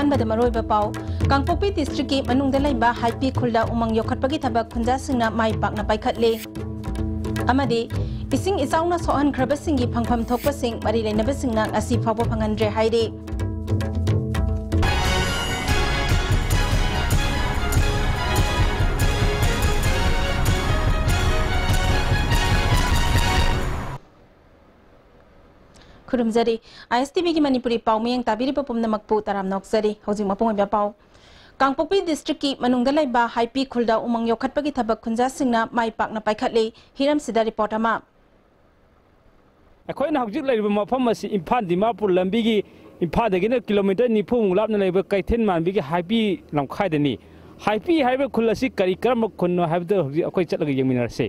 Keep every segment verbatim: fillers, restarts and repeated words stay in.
ꯑꯍꯥꯟꯕꯗ ꯃꯔꯨꯑꯣꯏꯕ ꯄꯥꯎ꯫ ꯀꯥꯡꯄꯣꯛꯄꯤ ꯗꯤꯁꯇ꯭ꯔꯤꯛꯀꯤ ꯃꯅꯨꯡꯗ ꯂꯩꯕ ꯍꯥꯏꯄꯤ ꯈꯨꯜꯗ ꯎꯃꯪ ꯌꯣꯛꯈꯠꯄꯒꯤ ꯊꯕꯛ ꯈꯨꯟꯖꯥꯁꯤꯡꯅ ꯃꯥꯏ ꯄꯥꯛꯅ ꯄꯥꯏꯈꯠꯂꯦ꯫ ꯑꯃꯗꯤ ꯏꯁꯤꯡ ꯏꯆꯥꯎꯅ ꯁꯣꯛꯍꯟꯈ꯭ꯔꯕꯁꯤꯡꯒꯤ ꯐꯪꯐꯝ ꯊꯣꯛꯄꯁꯤꯡ ꯃꯔꯤ ꯂꯩꯅꯕꯁꯤꯡꯅ ꯉꯁꯤ ꯐꯥꯎꯕ ꯐꯪꯍꯟꯗ꯭ꯔꯦ ꯍꯥꯏꯔꯤ꯫ ꯈꯨꯔꯨꯝꯖꯔꯤ꯫ ꯑꯥꯏ ꯑꯦꯁ ꯇꯤ ꯚꯤꯒꯤ ꯃꯅꯤꯄꯨꯔꯤ ꯄꯥꯎ ꯃꯤꯌꯦꯡ ꯇꯥꯕꯤꯔꯤꯕ ꯄꯨꯝꯅꯃꯛꯄꯨ ꯇꯔꯥꯝꯅ ꯑꯣꯛꯆꯔꯤ꯫ ꯍꯧꯖꯤꯛ ꯃꯄꯨꯡ ꯑꯣꯏꯕ ꯄꯥꯎ꯫ ꯀꯥꯡꯄꯣꯛꯄꯤ ꯗꯤꯁꯇ꯭ꯔꯤꯛꯀꯤ ꯃꯅꯨꯡꯗ ꯂꯩꯕ ꯍꯥꯏꯄꯤ ꯈꯨꯜꯗ ꯎꯃꯪ ꯌꯣꯛꯈꯠꯄꯒꯤ ꯊꯕꯛ ꯈꯨꯟꯖꯥꯁꯤꯡꯅ ꯃꯥꯏ ꯄꯥꯛꯅ ꯄꯥꯏꯈꯠꯂꯤ꯫ ꯍꯤꯔꯝꯁꯤꯗ ꯔꯤꯄꯣꯔꯠ ꯑꯃ꯫ ꯑꯩꯈꯣꯏꯅ ꯍꯧꯖꯤꯛ ꯂꯩꯔꯤꯕ ꯃꯐꯝ ꯑꯁꯤ ꯏꯝꯐꯥꯜ ꯗꯤꯃꯥꯄꯨꯔ ꯂꯝꯕꯤꯒꯤ ꯏꯝꯐꯥꯜꯗꯒꯤꯅ ꯀꯤꯂꯣꯃꯤꯇꯔ ꯅꯤꯐꯨꯃꯨꯛ ꯂꯥꯞꯅ ꯂꯩꯕ ꯀꯩꯊꯦꯜ ꯃꯥꯟꯕꯤꯒꯤ ꯍꯥꯏꯄꯤ ꯂꯝꯈꯥꯏꯗꯅꯤ꯫ ꯍꯥꯏꯄꯤ ꯍꯥꯏꯔꯤꯕ ꯈꯨꯜ ꯑꯁꯤ ꯀꯔꯤ ꯀꯔꯝꯕ ꯈꯨꯜꯅꯣ ꯍꯥꯏꯕꯗꯨ ꯍꯧꯖꯤꯛ ꯑꯩꯈꯣꯏ ꯆꯠꯂꯒ ꯌꯦꯡꯃꯤꯟꯅꯔꯁꯤ꯫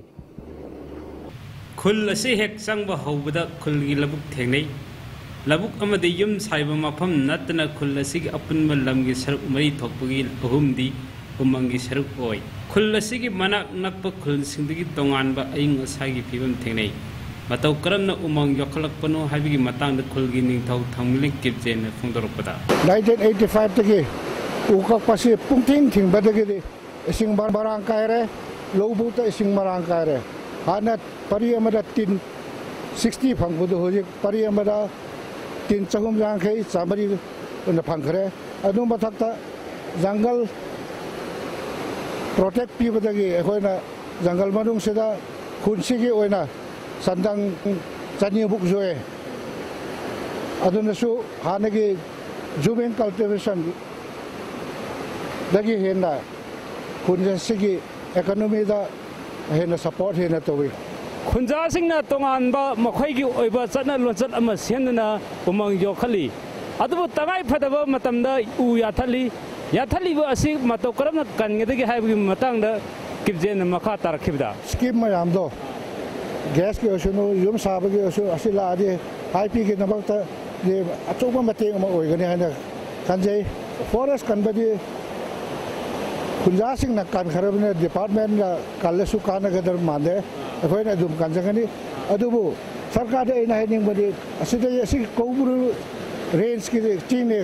ꯈꯨꯜ ꯑꯁꯤ ꯍꯦꯛ ꯆꯪꯕ ꯍꯧꯕꯗ ꯈꯨꯜꯒꯤ ꯂꯧꯕꯨꯛ ꯊꯦꯡꯅꯩ꯫ ꯂꯧꯕꯨꯛ ꯑꯃꯗꯤ ꯌꯨꯝ ꯁꯥꯔꯤꯕ ꯃꯐꯝ ꯅꯠꯇꯅ ꯈꯨꯜ ꯑꯁꯤꯒꯤ ꯑꯄꯨꯟꯕ ꯂꯝꯒꯤ ꯁꯔꯨꯛ ꯃꯔꯤ ꯊꯣꯛꯄꯒꯤ ꯑꯍꯨꯝꯗꯤ ꯎꯃꯪꯒꯤ ꯁꯔꯨꯛ ꯑꯣꯏ꯫ ꯈꯨꯜ ꯑꯁꯤꯒꯤ ꯃꯅꯥꯛ ꯅꯛꯄ ꯈꯨꯜꯁꯤꯡꯗꯒꯤ ꯇꯣꯉꯥꯟꯕ ꯑꯏꯪ ꯑꯁꯥꯒꯤ ꯐꯤꯕꯝ ꯊꯦꯡꯅꯩ꯫ ꯃꯇꯧ ꯀꯔꯝꯅ ꯎꯃꯪ ꯌꯣꯛꯈꯠꯂꯛꯄꯅꯣ ꯍꯥꯏꯕꯒꯤ ꯃꯇꯥꯡꯗ ꯈꯨꯜꯒꯤ ꯅꯤꯡꯊꯧ ꯊꯥꯡꯃꯤꯂꯤꯡ ꯀꯤꯞꯖꯦꯟꯅ ꯐꯣꯡꯗꯣꯔꯛꯄꯗ, ꯅꯥꯏꯟꯇꯤꯟ ꯑꯩꯠꯇꯤ ꯐꯥꯏꯚꯇꯒꯤ ꯎ ꯀꯛꯄꯁꯤ ꯄꯨꯡꯊꯤꯡ ꯊꯤꯡꯕꯗꯒꯤꯗꯤ ꯏꯁꯤꯡ ꯃꯔꯥꯡ ꯀꯥꯏꯔꯦ, ꯂꯧꯕꯨꯛꯇ ꯏꯁꯤꯡ ꯃꯔꯥꯡ ꯀꯥꯏꯔꯦ꯫ ꯍꯥꯟꯅ ꯄꯔꯤ ꯑꯃꯗ ꯇꯤꯟ ꯁꯤꯛꯁꯇꯤ ꯐꯪꯕꯗꯨ ꯍꯧꯖꯤꯛ ꯄꯔꯤ ꯑꯃꯗ ꯇꯤꯟ ꯆꯍꯨꯝ ꯌꯥꯡꯈꯩ, ꯆꯥꯃꯔꯤ ꯑꯣꯏꯅ ꯐꯪꯈ꯭ꯔꯦ꯫ ꯑꯗꯨ ꯃꯊꯛꯇ ꯖꯪꯒꯜ ꯄ꯭ꯔꯣꯇꯦꯛ ꯄꯤꯕꯗꯒꯤ ꯑꯩꯈꯣꯏꯅ ꯖꯪꯒꯜ ꯃꯅꯨꯡꯁꯤꯗ ꯈꯨꯟꯁꯤꯒꯤ ꯑꯣꯏꯅ ꯁꯟꯗꯪ ꯆꯅꯤꯃꯨꯛ ꯌꯣꯛꯑꯦ꯫ ꯑꯗꯨꯅꯁꯨ ꯍꯥꯟꯅꯒꯤ ꯖꯨꯃꯤꯡ ꯀꯜꯇꯤꯚꯦꯁꯟꯗꯒꯤ ꯍꯦꯟꯅ ꯈꯨꯟ ꯑꯁꯤꯒꯤ ꯏꯀꯣꯅꯣꯃꯤꯗ ꯍꯦꯟꯅ ꯁꯄꯣꯔꯠ ꯍꯦꯟꯅ ꯇꯧꯏ꯫ ꯈꯨꯟꯖꯥꯁꯤꯡꯅ ꯇꯣꯉꯥꯟꯕ ꯃꯈꯣꯏꯒꯤ ꯑꯣꯏꯕ ꯆꯠꯅ ꯂꯣꯟꯆꯠ ꯑꯃ ꯁꯦꯝꯗꯨꯅ ꯎꯃꯪ ꯌꯣꯛꯈꯠꯂꯤ꯫ ꯑꯗꯨꯕꯨ ꯇꯉꯥꯏ ꯐꯗꯕ ꯃꯇꯝꯗ ꯎ ꯌꯥꯟꯊꯠꯂꯤ꯫ ꯌꯥꯟꯊꯠꯂꯤꯕ ꯑꯁꯤ ꯃꯇꯧ ꯀꯔꯝꯅ ꯀꯟꯒꯗꯒꯦ ꯍꯥꯏꯕꯒꯤ ꯃꯇꯥꯡꯗ ꯀꯤꯞꯖꯦꯟꯅ ꯃꯈꯥ ꯇꯥꯔꯛꯈꯤꯕꯗ, ꯁ꯭ꯀꯤꯝ ꯃꯌꯥꯝꯗꯣ, ꯒ꯭ꯌꯥꯁꯀꯤ ꯑꯣꯏꯁꯅꯨ, ꯌꯨꯝ ꯁꯥꯕꯒꯤ ꯑꯣꯏꯁꯨ, ꯑꯁꯤ ꯂꯥꯛꯑꯗꯤ ꯍꯥꯏꯄꯤꯒꯤꯗꯃꯛꯇ ꯑꯆꯧꯕ ꯃꯇꯦꯡ ꯑꯃ ꯑꯣꯏꯒꯅꯤ ꯍꯥꯏꯅ ꯈꯟꯖꯩ꯫ ꯐꯣꯔꯦꯁ ꯀꯟꯕꯗꯤ ꯈꯨꯟꯖꯥꯁꯤꯡꯅ ꯀꯟꯈ꯭ꯔꯕꯅꯤꯅ ꯗꯤꯄꯥꯔꯠꯃꯦꯟꯅ ꯀꯜꯂꯁꯨ ꯀꯥꯟꯅꯒꯗꯕ ꯃꯥꯟꯗꯦ꯫ ꯑꯩꯈꯣꯏꯅ ꯑꯗꯨꯝ ꯀꯟꯖꯒꯅꯤ꯫ ꯑꯗꯨꯕꯨ ꯁꯔꯀꯥꯔꯗ ꯑꯩꯅ ꯍꯥꯏꯅꯤꯡꯕꯗꯤ ꯑꯁꯤꯗꯒꯤ ꯑꯁꯤ ꯀꯧꯕ꯭ꯔꯨ ꯔꯦꯟꯖꯀꯤ ꯆꯤꯡꯅꯦ꯫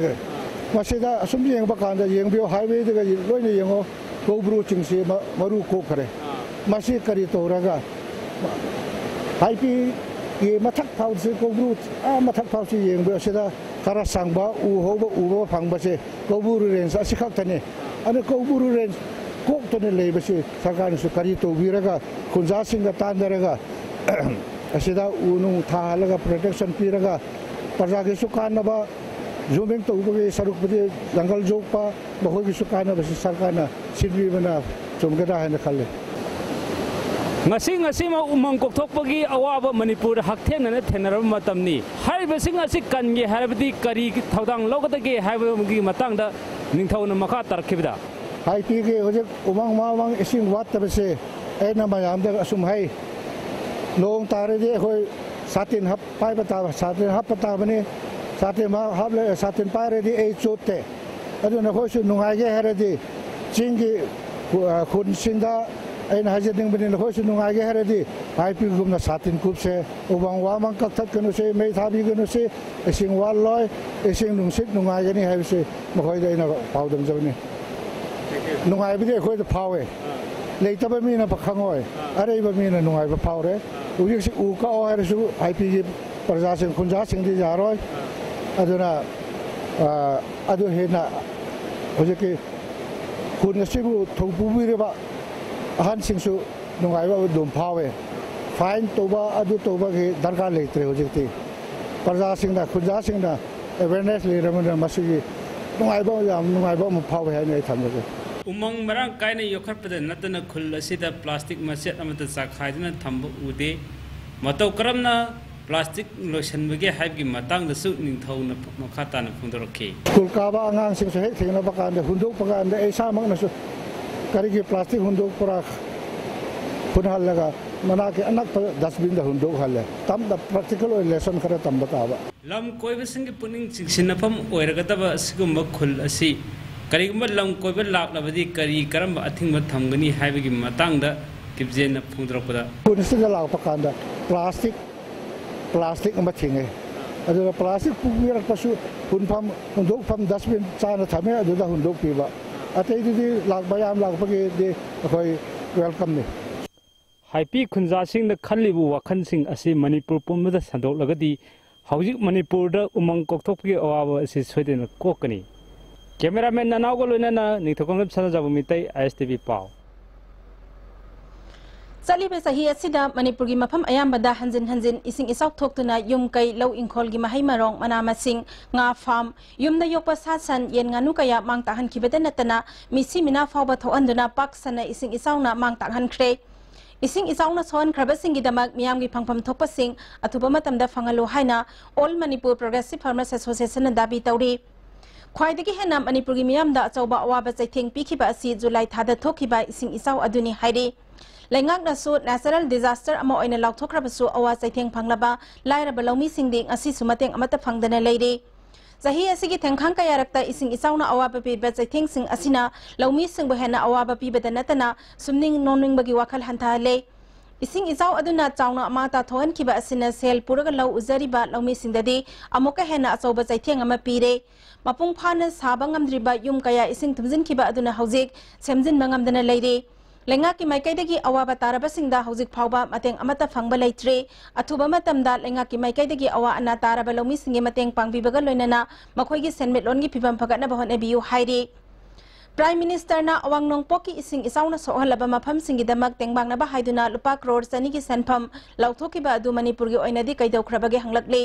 ꯃꯁꯤꯗ ꯑꯁꯨꯝ ꯌꯦꯡꯕ ꯀꯥꯟꯗ, ꯌꯦꯡꯕꯤꯌꯨ, highwayꯗꯒ ꯂꯣꯏꯅ ꯌꯦꯡꯉꯣ, ꯀꯧꯕ꯭ꯔꯨ ꯆꯤꯡꯁꯤ ꯃ-, ꯃꯔꯨ ꯀꯣꯛꯈ꯭ꯔꯦ꯫ ꯃꯁꯤ ꯀꯔꯤ ꯇꯧꯔꯒ, ꯍꯥꯏꯄꯤꯒꯤ ꯃꯊꯛ ꯐꯥꯎꯁꯤ, ꯀꯧꯕ꯭ꯔꯨ ꯑꯥ ꯃꯊꯛ ꯐꯥꯎꯁꯤ ꯌꯦꯡꯕꯤꯌꯨ꯫ ꯑꯁꯤꯗ ꯈꯔ ꯁꯥꯡꯕ ꯎ ꯍꯧꯕ, ꯎ ꯍꯧꯕ ꯐꯪꯕꯁꯦ ꯀꯧꯕ꯭ꯔꯨ range ꯑꯁꯤꯈꯛꯇꯅꯤ꯫ ꯑꯗꯨ ꯀꯧꯕ꯭ꯔꯨ range ꯀꯣꯛꯇꯨꯅ ꯂꯩꯕꯁꯤ ꯁꯔꯀꯥꯔꯅꯁꯨ ꯀꯔꯤ ꯇꯧꯕꯤꯔꯒ, ꯈꯨꯟꯖꯥꯁꯤꯡꯒ ꯇꯥꯟꯅꯔꯒ, ꯑꯁꯤꯗ ꯎ ꯅꯨꯡ ꯊꯥꯍꯜꯂꯒ, protection ꯄꯤꯔꯒ, ꯄ꯭ꯔꯖꯥꯒꯤꯁꯨ ꯀꯥꯟꯅꯕ, zooming ꯇꯧꯕꯒꯤ ꯁꯔꯨꯛꯄꯨꯗꯤ ꯖꯪꯒꯜ ꯌꯣꯛꯄ, ꯃꯈꯣꯏꯒꯤꯁꯨ ꯀꯥꯟꯅꯕꯁꯤ ꯁꯔꯀꯥꯔꯅ ꯁꯤꯟꯕꯤꯕꯅ ꯆꯨꯝꯒꯗ꯭ꯔꯥ ꯍꯥꯏꯅ ꯈꯜꯂꯤ꯫ ꯉꯁꯤ ꯉꯁꯤꯃꯛ ꯎꯃꯪ ꯀꯣꯛꯊꯣꯛꯄꯒꯤ ꯑꯋꯥꯕ ꯃꯅꯤꯄꯨꯔꯗ ꯍꯛꯊꯦꯡꯅꯅ ꯊꯦꯡꯅꯔꯕ ꯃꯇꯝꯅꯤ꯫ ꯍꯥꯏꯔꯤꯕꯁꯤꯡ ꯑꯁꯤ ꯀꯟꯒꯦ ꯍꯥꯏꯔꯕꯗꯤ ꯀꯔꯤ ꯊꯧꯗꯥꯡ ꯂꯧꯒꯗꯒꯦ ꯍꯥꯏꯕꯒꯤ ꯃꯇꯥꯡꯗ ꯅꯤꯡꯊꯧꯅ ꯃꯈꯥ ꯇꯥꯔꯛꯈꯤꯕꯗ, ꯍꯥꯏꯄꯤꯒꯤ ꯍꯧꯖꯤꯛ ꯎꯃꯪ ꯋꯥꯃꯪ ꯏꯁꯤꯡ ꯋꯥꯠꯇꯕꯁꯦ ꯑꯩꯅ ꯃꯌꯥꯝꯗ ꯑꯁꯨꯝ ꯍꯥꯏ, ꯅꯣꯡ ꯇꯥꯔꯗꯤ ꯑꯩꯈꯣꯏ ꯁꯥꯇꯤꯟ ꯍꯥꯞ-, ꯄꯥꯏꯕ ꯇꯥꯕ, ꯁꯥꯇꯤꯟ ꯍꯥꯞꯄ ꯇꯥꯕꯅꯤ꯫ ꯁꯥꯇꯤꯟ ꯍꯥꯞ-, ꯍꯥꯞꯂ-, ꯁꯥꯇꯤꯟ ꯄꯥꯏꯔꯗꯤ ꯑꯩ ꯆꯣꯠꯇꯦ꯫ ꯑꯗꯨꯅ ꯑꯩꯈꯣꯏꯁꯨ ꯅꯨꯡꯉꯥꯏꯒꯦ ꯍꯥꯏꯔꯗꯤ ꯆꯤꯡꯒꯤ ꯈꯨ-, ꯑ, ꯈꯨꯟꯁꯤꯡꯗ ꯑꯩꯅ ꯍꯥꯏꯖꯅꯤꯡꯕꯅꯤ, ꯅꯈꯣꯏꯁꯨ ꯅꯨꯡꯉꯥꯏꯒꯦ ꯍꯥꯏꯔꯗꯤ ꯍꯥꯏꯄꯤꯒꯨꯝꯅ ꯁꯥꯇꯤꯟ ꯀꯨꯞꯁꯦ꯫ ꯎꯃꯪ ꯋꯥꯃꯪ ꯀꯛꯊꯠꯀꯅꯨꯁꯦ, ꯃꯩ ꯊꯥꯕꯤꯒꯅꯨꯁꯦ, ꯏꯁꯤꯡ ꯋꯥꯠꯂꯣꯏ, ꯏꯁꯤꯡ ꯅꯨꯡꯁꯤꯠ ꯅꯨꯡꯉꯥꯏꯒꯅꯤ ꯍꯥꯏꯕꯁꯦ ꯃꯈꯣꯏꯗ ꯑꯩꯅ ꯄꯥꯎꯗꯝꯖꯕꯅꯤ꯫ ꯅꯨꯡꯉꯥꯏꯕꯗꯤ ꯑꯩꯈꯣꯏꯗ ꯐꯥꯎꯋꯦ, ꯂꯩꯇꯕ ꯃꯤꯅ ꯈꯪꯉꯣꯏ, ꯑꯔꯩꯕ ꯃꯤꯅ ꯅꯨꯡꯉꯥꯏꯕ ꯐꯥꯎꯔꯦ꯫ ꯍꯧꯖꯤꯛꯁꯤ ꯎ ꯀꯛꯑꯣ ꯍꯥꯏꯔꯁꯨ ꯍꯥꯏꯄꯤꯒꯤ ꯄ꯭ꯔꯖꯥꯁꯤꯡ, ꯈꯨꯟꯖꯥꯁꯤꯡꯗꯤ ꯌꯥꯔꯣꯏ꯫ ꯑꯗꯨꯅ, ꯑ, ꯑꯗꯨ ꯍꯦꯟꯅ ꯍꯧꯖꯤꯛꯀꯤ ꯈꯨꯟ ꯑꯁꯤꯕꯨ ꯊꯧꯄꯨꯕꯤꯔꯤꯕ ꯑꯍꯟꯁꯤꯡꯁꯨ ꯅꯨꯡꯉꯥꯏꯕ ꯑꯗꯨꯝ ꯐꯥꯎꯋꯦ꯫ Fine ꯇꯧꯕ, ꯑꯗꯨ ꯇꯧꯕꯒꯤ ꯗꯔꯀꯥꯔ ꯂꯩꯇ꯭ꯔꯦ ꯍꯧꯖꯤꯛꯇꯤ꯫ ꯄ꯭ꯔꯖꯥꯁꯤꯡꯅ, ꯈꯨꯟꯖꯥꯁꯤꯡꯅ awareness ꯂꯩꯔꯕꯅꯤꯅ ꯃꯁꯤꯒꯤ ꯅꯨꯡꯉꯥꯏꯕ, ꯌꯥꯝ ꯅꯨꯡꯉꯥꯏꯕ ꯑꯃ ꯐꯥꯎꯋꯦ ꯍꯥꯏꯅ ꯑꯩ ꯊꯝꯖꯒꯦ꯫ ꯎꯃꯪ ꯃꯔꯥꯡ ꯀꯥꯏꯅ ꯌꯣꯛꯈꯠꯄꯗ ꯅꯠꯇꯅ ꯈꯨꯜ ꯑꯁꯤꯗ plastic ꯃꯆꯦꯠ ꯑꯃꯠꯇ ꯆꯥꯛꯈꯥꯏꯗꯨꯅ ꯊꯝꯕ ꯎꯗꯦ꯫ ꯃꯇꯧ ꯀꯔꯝꯅ plastic ꯂꯣꯏꯁꯤꯟꯕꯒꯦ ꯍꯥꯏꯕꯒꯤ ꯃꯇꯥꯡꯗꯁꯨ ꯅꯤꯡꯊꯧꯅ ꯃꯈꯥ ꯇꯥꯅ ꯐꯣꯡꯗꯣꯔꯛꯈꯤ꯫ ꯁ꯭ꯀꯨꯜ ꯀꯥꯕ ꯑꯉꯥꯡꯁꯤꯡꯁꯨ ꯍꯦꯛ ꯊꯦꯡꯅꯕ ꯀꯥꯟꯗ, ꯍꯨꯟꯗꯣꯛꯄ ꯀꯥꯟꯗ ꯑꯩ ꯏꯁꯥꯃꯛꯅꯁꯨ ꯀꯔꯤꯒꯤ plastic ꯍꯨꯟꯗꯣꯛꯄ꯭ꯔꯥ ꯍꯨꯟꯍꯜꯂꯒ ꯃꯅꯥꯛꯀꯤ ꯑꯅꯛꯄ dustbinꯗ ꯍꯨꯟꯗꯣꯛꯍꯜꯂꯦ꯫ ꯇꯝꯗ practical ꯑꯣꯏꯅ lesson ꯈꯔ ꯇꯝꯕ ꯇꯥꯕ꯫ ꯂꯝ ꯀꯣꯏꯕꯁꯤꯡꯒꯤ ꯄꯨꯛꯅꯤꯡ ꯆꯤꯡꯁꯤꯟꯅꯐꯝ ꯑꯣꯏꯔꯒꯗꯕ ꯑꯁꯤꯒꯨꯝꯕ ꯈꯨꯜ ꯑꯁꯤ ꯀꯔꯤꯒꯨꯝꯕ ꯂꯝ ꯀꯣꯏꯕ ꯂꯥꯛꯂꯕꯗꯤ ꯀꯔꯤ ꯀꯔꯝꯕ ꯑꯊꯤꯡꯕ ꯊꯝꯒꯅꯤ ꯍꯥꯏꯕꯒꯤ ꯃꯇꯥꯡꯗ ꯀꯤꯞꯖꯦꯟꯅ ꯐꯣꯡꯗꯣꯔꯛꯄꯗ, ꯈꯨꯟ ꯑꯁꯤꯗ ꯂꯥꯛꯄ ꯀꯥꯟꯗ plastic, plastic ꯑꯃ ꯊꯤꯡꯉꯦ꯫ ꯑꯗꯨꯒ ꯄ꯭ꯂꯥꯁꯇꯤꯛ ꯄꯨꯕꯤꯔꯛꯄꯁꯨ ꯍꯨꯟꯐꯝ, ꯍꯨꯟꯗꯣꯛꯐꯝ ꯗꯁꯕꯤꯟ ꯆꯥꯅ ꯊꯝꯃꯦ, ꯑꯗꯨꯗ ꯍꯨꯟꯗꯣꯛꯄꯤꯕ꯫ ꯑꯇꯩꯗꯨꯗꯤ ꯂꯥꯛ-, ꯃꯌꯥꯝ ꯂꯥꯛꯄꯒꯤꯗꯤ ꯑꯩꯈꯣꯏ ꯋꯦꯜꯀꯝꯅꯤ꯫ ꯍꯥꯏꯄꯤ ꯈꯨꯟꯖꯥꯁꯤꯡꯅ ꯈꯜꯂꯤꯕ ꯋꯥꯈꯜꯁꯤꯡ ꯑꯁꯤ ꯃꯅꯤꯄꯨꯔ ꯄꯨꯝꯕꯗ ꯁꯟꯗꯣꯛꯂꯒꯗꯤ ꯍꯧꯖꯤꯛ ꯃꯅꯤꯄꯨꯔꯗ ꯎꯃꯪ ꯀꯣꯛꯊꯣꯛꯄꯒꯤ ꯑꯋꯥꯕ ꯑꯁꯤ ꯁꯣꯏꯗꯅ ꯀꯣꯛꯀꯅꯤ꯫ ꯀꯦꯃꯦꯔꯥꯃꯦꯟ ꯅꯅꯥꯎꯒ ꯂꯣꯏꯅꯅ ꯅꯤꯡꯊꯧꯀꯣꯡꯂꯦꯝ ꯁꯅꯥꯖꯥꯎꯕ ꯃꯤꯇꯩ, ꯑꯥꯏ ꯑꯦꯁ ꯇꯤ ꯚꯤ ꯄꯥꯎ꯫ ꯆꯠꯂꯤꯕ ꯆꯍꯤ ꯑꯁꯤꯗ ꯃꯅꯤꯄꯨꯔꯒꯤ ꯃꯐꯝ ꯑꯌꯥꯝꯕꯗ ꯍꯟꯖꯤꯟ ꯍꯟꯖꯤꯟ ꯏꯁꯤꯡ ꯏꯆꯥꯎ ꯊꯣꯛꯇꯨꯅ ꯌꯨꯝ ꯀꯩ, ꯂꯧ ꯏꯪꯈꯣꯜꯒꯤ ꯃꯍꯩ ꯃꯔꯣꯡ, ꯃꯅꯥ ꯃꯁꯤꯡ, ꯉꯥ ꯐꯥꯝ, ꯌꯨꯝꯗ ꯌꯣꯛꯄ ꯁꯥ ꯁꯟ, ꯌꯦꯟ ꯉꯥꯅꯨ ꯀꯌꯥ ꯃꯥꯡ ꯇꯥꯛꯍꯟꯈꯤꯕꯗ ꯅꯠꯇꯅ ꯃꯤꯁꯤ ꯃꯤꯅꯥ ꯐꯥꯎꯕ ꯊꯣꯛꯍꯟꯗꯨꯅ ꯄꯥꯛ ꯁꯟꯅ ꯏꯁꯤꯡ ꯏꯆꯥꯎꯅ ꯃꯥꯡ ꯇꯥꯛꯍꯟꯈ꯭ꯔꯦ꯫ ꯏꯁꯤꯡ ꯏꯆꯥꯎꯅ ꯁꯣꯛꯍꯟꯈ꯭ꯔꯕꯁꯤꯡꯒꯤꯗꯃꯛ ꯃꯤꯌꯥꯝꯒꯤ ꯐꯪꯐꯝ ꯊꯣꯛꯄꯁꯤꯡ ꯑꯊꯨꯕ ꯃꯇꯝꯗ ꯐꯪꯍꯜꯂꯨ ꯍꯥꯏꯅ All Manipur Progressive Farmers Association ꯅ ꯗꯥꯕꯤ ꯇꯧꯔꯤ꯫ ꯈ꯭ꯋꯥꯏꯗꯒꯤ ꯍꯦꯟꯅ ꯃꯅꯤꯄꯨꯔꯒꯤ ꯃꯤꯌꯥꯝꯗ ꯑꯆꯧꯕ ꯑꯋꯥꯕ ꯆꯩꯊꯦꯡ ꯄꯤꯈꯤꯕ ꯑꯁꯤ ꯖꯨꯂꯥꯏ ꯊꯥꯗ ꯊꯣꯛꯈꯤꯕ ꯏꯁꯤꯡ ꯏꯆꯥꯎ ꯑꯗꯨꯅꯤ ꯍꯥꯏꯔꯤ꯫ ꯂꯩꯉꯥꯛꯅꯁꯨ natural disaster ꯑꯃ ꯑꯣꯏꯅ ꯂꯥꯎꯊꯣꯛꯈ꯭ꯔꯕꯁꯨ ꯑꯋꯥ ꯆꯩꯊꯦꯡ ꯐꯪꯂꯕ ꯂꯥꯏꯔꯕ ꯂꯧꯃꯤꯁꯤꯡꯗꯤ ꯉꯁꯤꯁꯨ ꯃꯇꯦꯡ ꯑꯃꯠꯇ ꯐꯪꯗꯅ ꯂꯩꯔꯤ꯫ ꯆꯍꯤ ꯑꯁꯤꯒꯤ ꯊꯦꯡꯈꯥꯡ ꯀꯌꯥꯔꯛꯇ ꯏꯁꯤꯡ ꯏꯆꯥꯎꯅ ꯑꯋꯥꯕ ꯄꯤꯕ ꯆꯩꯊꯦꯡꯁꯤꯡ ꯑꯁꯤꯅ ꯂꯧꯃꯤꯁꯤꯡꯕꯨ ꯍꯦꯟꯅ ꯑꯋꯥꯕ ꯄꯤꯕꯗ ꯅꯠꯇꯅ ꯁꯨꯝꯅꯤꯡ ꯅꯣꯡꯅꯤꯡꯕꯒꯤ ꯋꯥꯈꯜ ꯍꯟꯊꯍꯜꯂꯦ꯫ ꯏꯁꯤꯡ ꯏꯆꯥꯎ ꯑꯗꯨꯅ ꯆꯥꯎꯅ ꯑꯃꯥꯡ ꯑꯇꯥ ꯊꯣꯛꯍꯟꯈꯤꯕ ꯑꯁꯤꯅ ꯁꯦꯜ ꯄꯨꯔꯒ ꯂꯧ ꯎꯖꯔꯤꯕ ꯂꯧꯃꯤꯁꯤꯡꯗꯗꯤ ꯑꯃꯨꯛꯀ ꯍꯦꯟꯅ ꯑꯆꯧꯕ ꯆꯩꯊꯦꯡ ꯑꯃ ꯄꯤꯔꯦ꯫ ꯃꯄꯨꯡ ꯐꯥꯅ ꯁꯥꯕ ꯉꯝꯗ꯭ꯔꯤꯕ ꯌꯨꯝ ꯀꯌꯥ ꯏꯁꯤꯡ ꯊꯨꯝꯖꯤꯟꯈꯤꯕ ꯑꯗꯨꯅ ꯍꯧꯖꯤꯛ ꯁꯦꯝꯖꯤꯟꯕ ꯉꯝꯗꯅ ꯂꯩꯔꯤ꯫ ꯂꯩꯉꯥꯛꯀꯤ ꯃꯥꯏꯀꯩꯗꯒꯤ ꯑꯋꯥꯕ ꯇꯥꯔꯕꯁꯤꯡꯗ ꯍꯧꯖꯤꯛ ꯐꯥꯎꯕ ꯃꯇꯦꯡ ꯑꯃꯠꯇ ꯐꯪꯕ ꯂꯩꯇ꯭ꯔꯤ꯫ ꯑꯊꯨꯕ ꯃꯇꯝꯗ ꯂꯩꯉꯥꯛꯀꯤ ꯃꯥꯏꯀꯩꯗꯒꯤ ꯑꯋꯥ ꯑꯅꯥ ꯇꯥꯔꯕ ꯂꯧꯃꯤꯁꯤꯡꯒꯤ ꯃꯇꯦꯡ ꯄꯥꯡꯕꯤꯕꯒ ꯂꯣꯏꯅꯅ ꯃꯈꯣꯏꯒꯤ ꯁꯦꯟꯃꯤꯠꯂꯣꯟꯒꯤ ꯐꯤꯕꯝ ꯐꯒꯠꯅꯕ ꯍꯣꯠꯅꯕꯤꯌꯨ ꯍꯥꯏꯔꯤ꯫ Prime Minister ꯅ ꯑꯋꯥꯡ ꯅꯣꯡꯄꯣꯛꯀꯤ ꯏꯁꯤꯡ ꯏꯆꯥꯎꯅ ꯁꯣꯛꯍꯜꯂꯕ ꯃꯐꯝꯁꯤꯡꯒꯤꯗꯃꯛ ꯇꯦꯡꯕꯥꯡꯅꯕ ꯍꯥꯏꯗꯨꯅ ꯂꯨꯄꯥ ꯀ꯭ꯔꯣꯔ ꯆꯅꯤꯒꯤ ꯁꯦꯟꯐꯝ ꯂꯥꯎꯊꯣꯛꯈꯤꯕ ꯑꯗꯨ ꯃꯅꯤꯄꯨꯔꯒꯤ ꯑꯣꯏꯅꯗꯤ ꯀꯩꯗꯧꯈ꯭ꯔꯕꯒꯦ ꯍꯪꯂꯛꯂꯤ꯫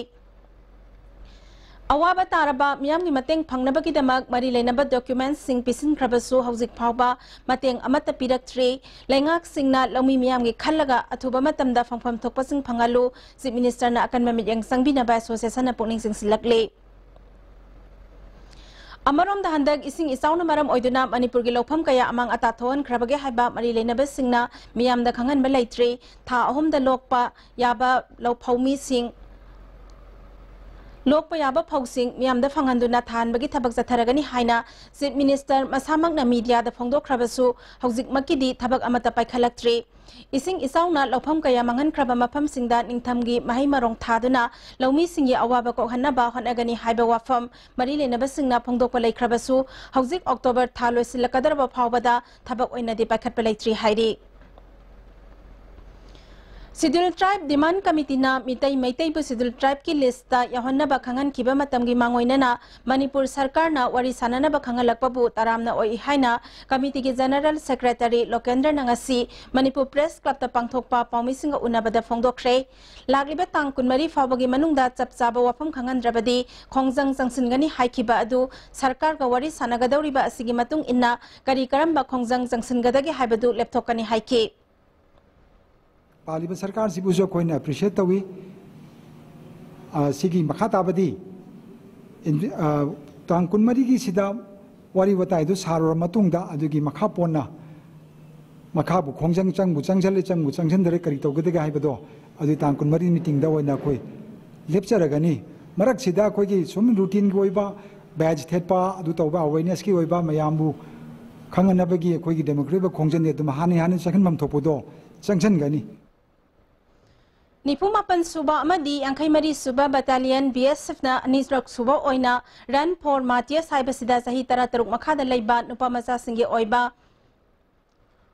ꯑꯋꯥꯕ ꯇꯥꯔꯕ ꯃꯤꯌꯥꯝꯒꯤ ꯃꯇꯦꯡ ꯐꯪꯅꯕꯒꯤꯗꯃꯛ ꯃꯔꯤ ꯂꯩꯅꯕ documents ꯁꯤꯡ ꯄꯤꯁꯤꯟꯈ꯭ꯔꯕꯁꯨ ꯍꯧꯖꯤꯛ ꯐꯥꯎꯕ ꯃꯇꯦꯡ ꯑꯃꯠꯇ ꯄꯤꯔꯛꯇ꯭ꯔꯤ꯫ ꯂꯩꯉꯥꯛꯁꯤꯡꯅ ꯂꯧꯃꯤ ꯃꯤꯌꯥꯝꯒꯤ ꯈꯜꯂꯒ ꯑꯊꯨꯕ ꯃꯇꯝꯗ ꯐꯪꯐꯝ ꯊꯣꯛꯄꯁꯤꯡ ꯐꯪꯍꯜꯂꯨ꯫ Chief Minister ꯅ ꯑꯀꯟꯕ ꯃꯤꯠꯌꯦꯡ ꯆꯪꯕꯤꯅꯕ association ꯅ ꯄꯨꯛꯅꯤꯡ ꯆꯤꯡꯁꯤꯜꯂꯛꯂꯤ꯫ ꯑꯃꯔꯣꯝꯗ ꯍꯟꯗꯛ ꯏꯁꯤꯡ ꯏꯆꯥꯎꯅ ꯃꯔꯝ ꯑꯣꯏꯗꯨꯅ ꯃꯅꯤꯄꯨꯔꯒꯤ ꯂꯧꯐꯝ ꯀꯌꯥ ꯑꯃꯥꯡ ꯑꯇꯥ ꯊꯣꯛꯍꯟꯈ꯭ꯔꯕꯒꯦ ꯍꯥꯏꯕ ꯃꯔꯤ ꯂꯩꯅꯕꯁꯤꯡꯅ ꯃꯤꯌꯥꯝꯗ ꯈꯪꯍꯟꯕ ꯂꯩꯇ꯭ꯔꯤ꯫ ꯊꯥ ꯑꯍꯨꯝꯗ ꯂꯣꯛꯄ ꯌꯥꯕ ꯂꯧ ꯐꯧꯃꯤꯁꯤꯡ ꯂꯣꯛꯄ ꯌꯥꯕ ꯐꯧꯁꯤꯡ ꯃꯤꯌꯥꯝꯗ ꯐꯪꯍꯟꯗꯨꯅ ꯊꯥꯍꯟꯕꯒꯤ ꯊꯕꯛ ꯆꯠꯊꯔꯒꯅꯤ ꯍꯥꯏꯅ Chief Minister ꯃꯁꯥꯃꯛꯅ mediaꯗ ꯐꯣꯡꯗꯣꯛꯈ꯭ꯔꯕꯁꯨ, ꯍꯧꯖꯤꯛꯃꯛꯀꯤꯗꯤ ꯊꯕꯛ ꯑꯃꯠꯇ ꯄꯥꯏꯈꯠꯂꯛꯇ꯭ꯔꯤ꯫ ꯏꯁꯤꯡ ꯏꯆꯥꯎꯅ ꯂꯧꯐꯝ ꯀꯌꯥ ꯃꯥꯡꯍꯟꯈ꯭ꯔꯕ ꯃꯐꯝꯁꯤꯡꯗ ꯅꯤꯡꯊꯝꯒꯤ ꯃꯍꯩ ꯃꯔꯣꯡ ꯊꯥꯗꯨꯅ ꯂꯧꯃꯤꯁꯤꯡꯒꯤ ꯑꯋꯥꯕ ꯀꯣꯛꯍꯟꯅꯕ ꯍꯣꯠꯅꯒꯅꯤ ꯍꯥꯏꯕ ꯋꯥꯐꯝ ꯃꯔꯤ ꯂꯩꯅꯕꯁꯤꯡꯅ ꯐꯣꯡꯗꯣꯛꯄ ꯂꯩꯈ꯭ꯔꯕꯁꯨ, ꯍꯧꯖꯤꯛ October ꯊꯥ ꯂꯣꯏꯁꯤꯜꯂꯛꯀꯗꯧꯔꯕ ꯐꯥꯎꯕꯗ ꯊꯕꯛ ꯑꯣꯏꯅꯗꯤ ꯄꯥꯏꯈꯠꯄ ꯂꯩꯇ꯭ꯔꯤ ꯍꯥꯏꯔꯤ꯫ Scheduled Tribe Demand Committeeꯅ Meitei ꯃꯩꯇꯩꯕꯨ Scheduled Tribeꯀꯤ listꯇ ꯌꯥꯎꯍꯟꯅꯕ ꯈꯪꯍꯟꯈꯤꯕ ꯃꯇꯝꯒꯤ ꯃꯥꯡꯑꯣꯏꯅꯅ ꯃꯅꯤꯄꯨꯔ ꯁꯔꯀꯥꯔꯅ ꯋꯥꯔꯤ ꯁꯥꯅꯅꯕ ꯈꯪꯍꯜꯂꯛꯄꯕꯨ ꯇꯔꯥꯝꯅ ꯑꯣꯛꯏ ꯍꯥꯏꯅ committeeꯒꯤ General Secretaryꯂꯣꯀꯦꯟꯗ꯭ꯔꯅ ꯉꯁꯤ ꯃꯅꯤꯄꯨꯔ Press Clubꯇ ꯄꯥꯡꯊꯣꯛꯄ ꯄꯥꯎꯃꯤꯁꯤꯡꯒ ꯎꯅꯕꯗ ꯐꯣꯡꯗꯣꯛꯈ꯭ꯔꯦ꯫ ꯂꯥꯛꯂꯤꯕ ꯇꯥꯡ ꯀꯨꯟꯃꯔꯤ ꯐꯥꯎꯕꯒꯤ ꯃꯅꯨꯡꯗ ꯆꯞ ꯆꯥꯕ ꯋꯥꯐꯝ ꯈꯪꯍꯟꯗ꯭ꯔꯕꯗꯤ ꯈꯣꯡꯖꯪ ꯆꯪꯁꯤꯟꯒꯅꯤ ꯍꯥꯏꯈꯤꯕ ꯑꯗꯨ ꯁꯔꯀꯥꯔꯒ ꯋꯥꯔꯤ ꯁꯥꯟꯅꯒꯗꯧꯔꯤꯕ ꯑꯁꯤꯒꯤ ꯃꯇꯨꯡ ꯏꯟꯅ ꯀꯔꯤ ꯀꯔꯝꯕ ꯈꯣꯡꯖꯪ ꯆꯪꯁꯤꯟꯒꯗꯒꯦ ꯍꯥꯏꯕꯗꯨ ꯂꯦꯞꯊꯣꯛꯀꯅꯤ ꯍꯥꯏꯈꯤ꯫ ꯄꯥꯜꯂꯤꯕ ꯁꯔꯀꯥꯔꯁꯤꯕꯨꯁꯨ ꯑꯩꯈꯣꯏꯅ appreciate ꯇꯧꯏ꯫ ꯑ, ꯁꯤꯒꯤ ꯃꯈꯥ ꯇꯥꯕꯗꯤ ꯏꯟ-, ꯑ, ꯇꯥꯡ ꯀꯨꯟꯃꯔꯤꯒꯤꯁꯤꯗ ꯋꯥꯔꯤ ꯋꯥꯇꯥꯏꯗꯨ ꯁꯥꯔꯨꯔ ꯃꯇꯨꯡꯗ ꯑꯗꯨꯒꯤ ꯃꯈꯥ ꯄꯣꯟꯅ ꯃꯈꯥꯕꯨ ꯈꯣꯡꯖꯪ ꯆꯪꯕꯨ ꯆꯪꯁꯤꯜꯂꯦ, ꯆꯪꯕꯨ ꯆꯪꯁꯤꯟꯗꯔꯦ, ꯀꯔꯤ ꯇꯧꯒꯗꯒꯦ ꯍꯥꯏꯕꯗꯣ ꯑꯗꯨ ꯇꯥꯡ ꯀꯨꯟꯃꯔꯤ meetingꯗ ꯑꯣꯏꯅ ꯑꯩꯈꯣꯏ ꯂꯦꯞꯆꯔꯒꯅꯤ꯫ ꯃꯔꯛꯁꯤꯗ ꯑꯩꯈꯣꯏꯒꯤ ꯁꯨꯝ routineꯒꯤ ꯑꯣꯏꯕ badge ꯊꯦꯠꯄ, ꯑꯗꯨ ꯇꯧꯕ, awarenessꯀꯤ ꯑꯣꯏꯕ, ꯃꯌꯥꯝꯕꯨ ꯈꯪꯍꯟꯅꯕꯒꯤ ꯑꯩꯈꯣꯏꯒꯤ democratic ꯑꯣꯏꯕ ꯈꯣꯡꯖꯪꯗꯤ ꯑꯗꯨꯝ ꯍꯥꯟꯅ ꯍꯥꯟꯅ ꯆꯪꯍꯟꯐꯝ ꯊꯣꯛꯄꯗꯣ ꯆꯪꯁꯤꯟꯒꯅꯤ꯫ ꯅꯤꯐꯨ ꯃꯥꯄꯟ ꯁꯨꯕ ꯑꯃꯗꯤ ꯌꯥꯡꯈꯩ ꯃꯔꯤ ꯁꯨꯕ Battalion BSFꯅ ꯑꯅꯤꯔꯛ ꯁꯨꯕ ꯑꯣꯏꯅ Run for Martyrs ꯍꯥꯏꯕꯁꯤꯗ ꯆꯍꯤ ꯇꯔꯥꯇꯔꯨꯛ ꯃꯈꯥꯗ ꯂꯩꯕ ꯅꯨꯄꯥ ꯃꯆꯥꯁꯤꯡꯒꯤ ꯑꯣꯏꯕ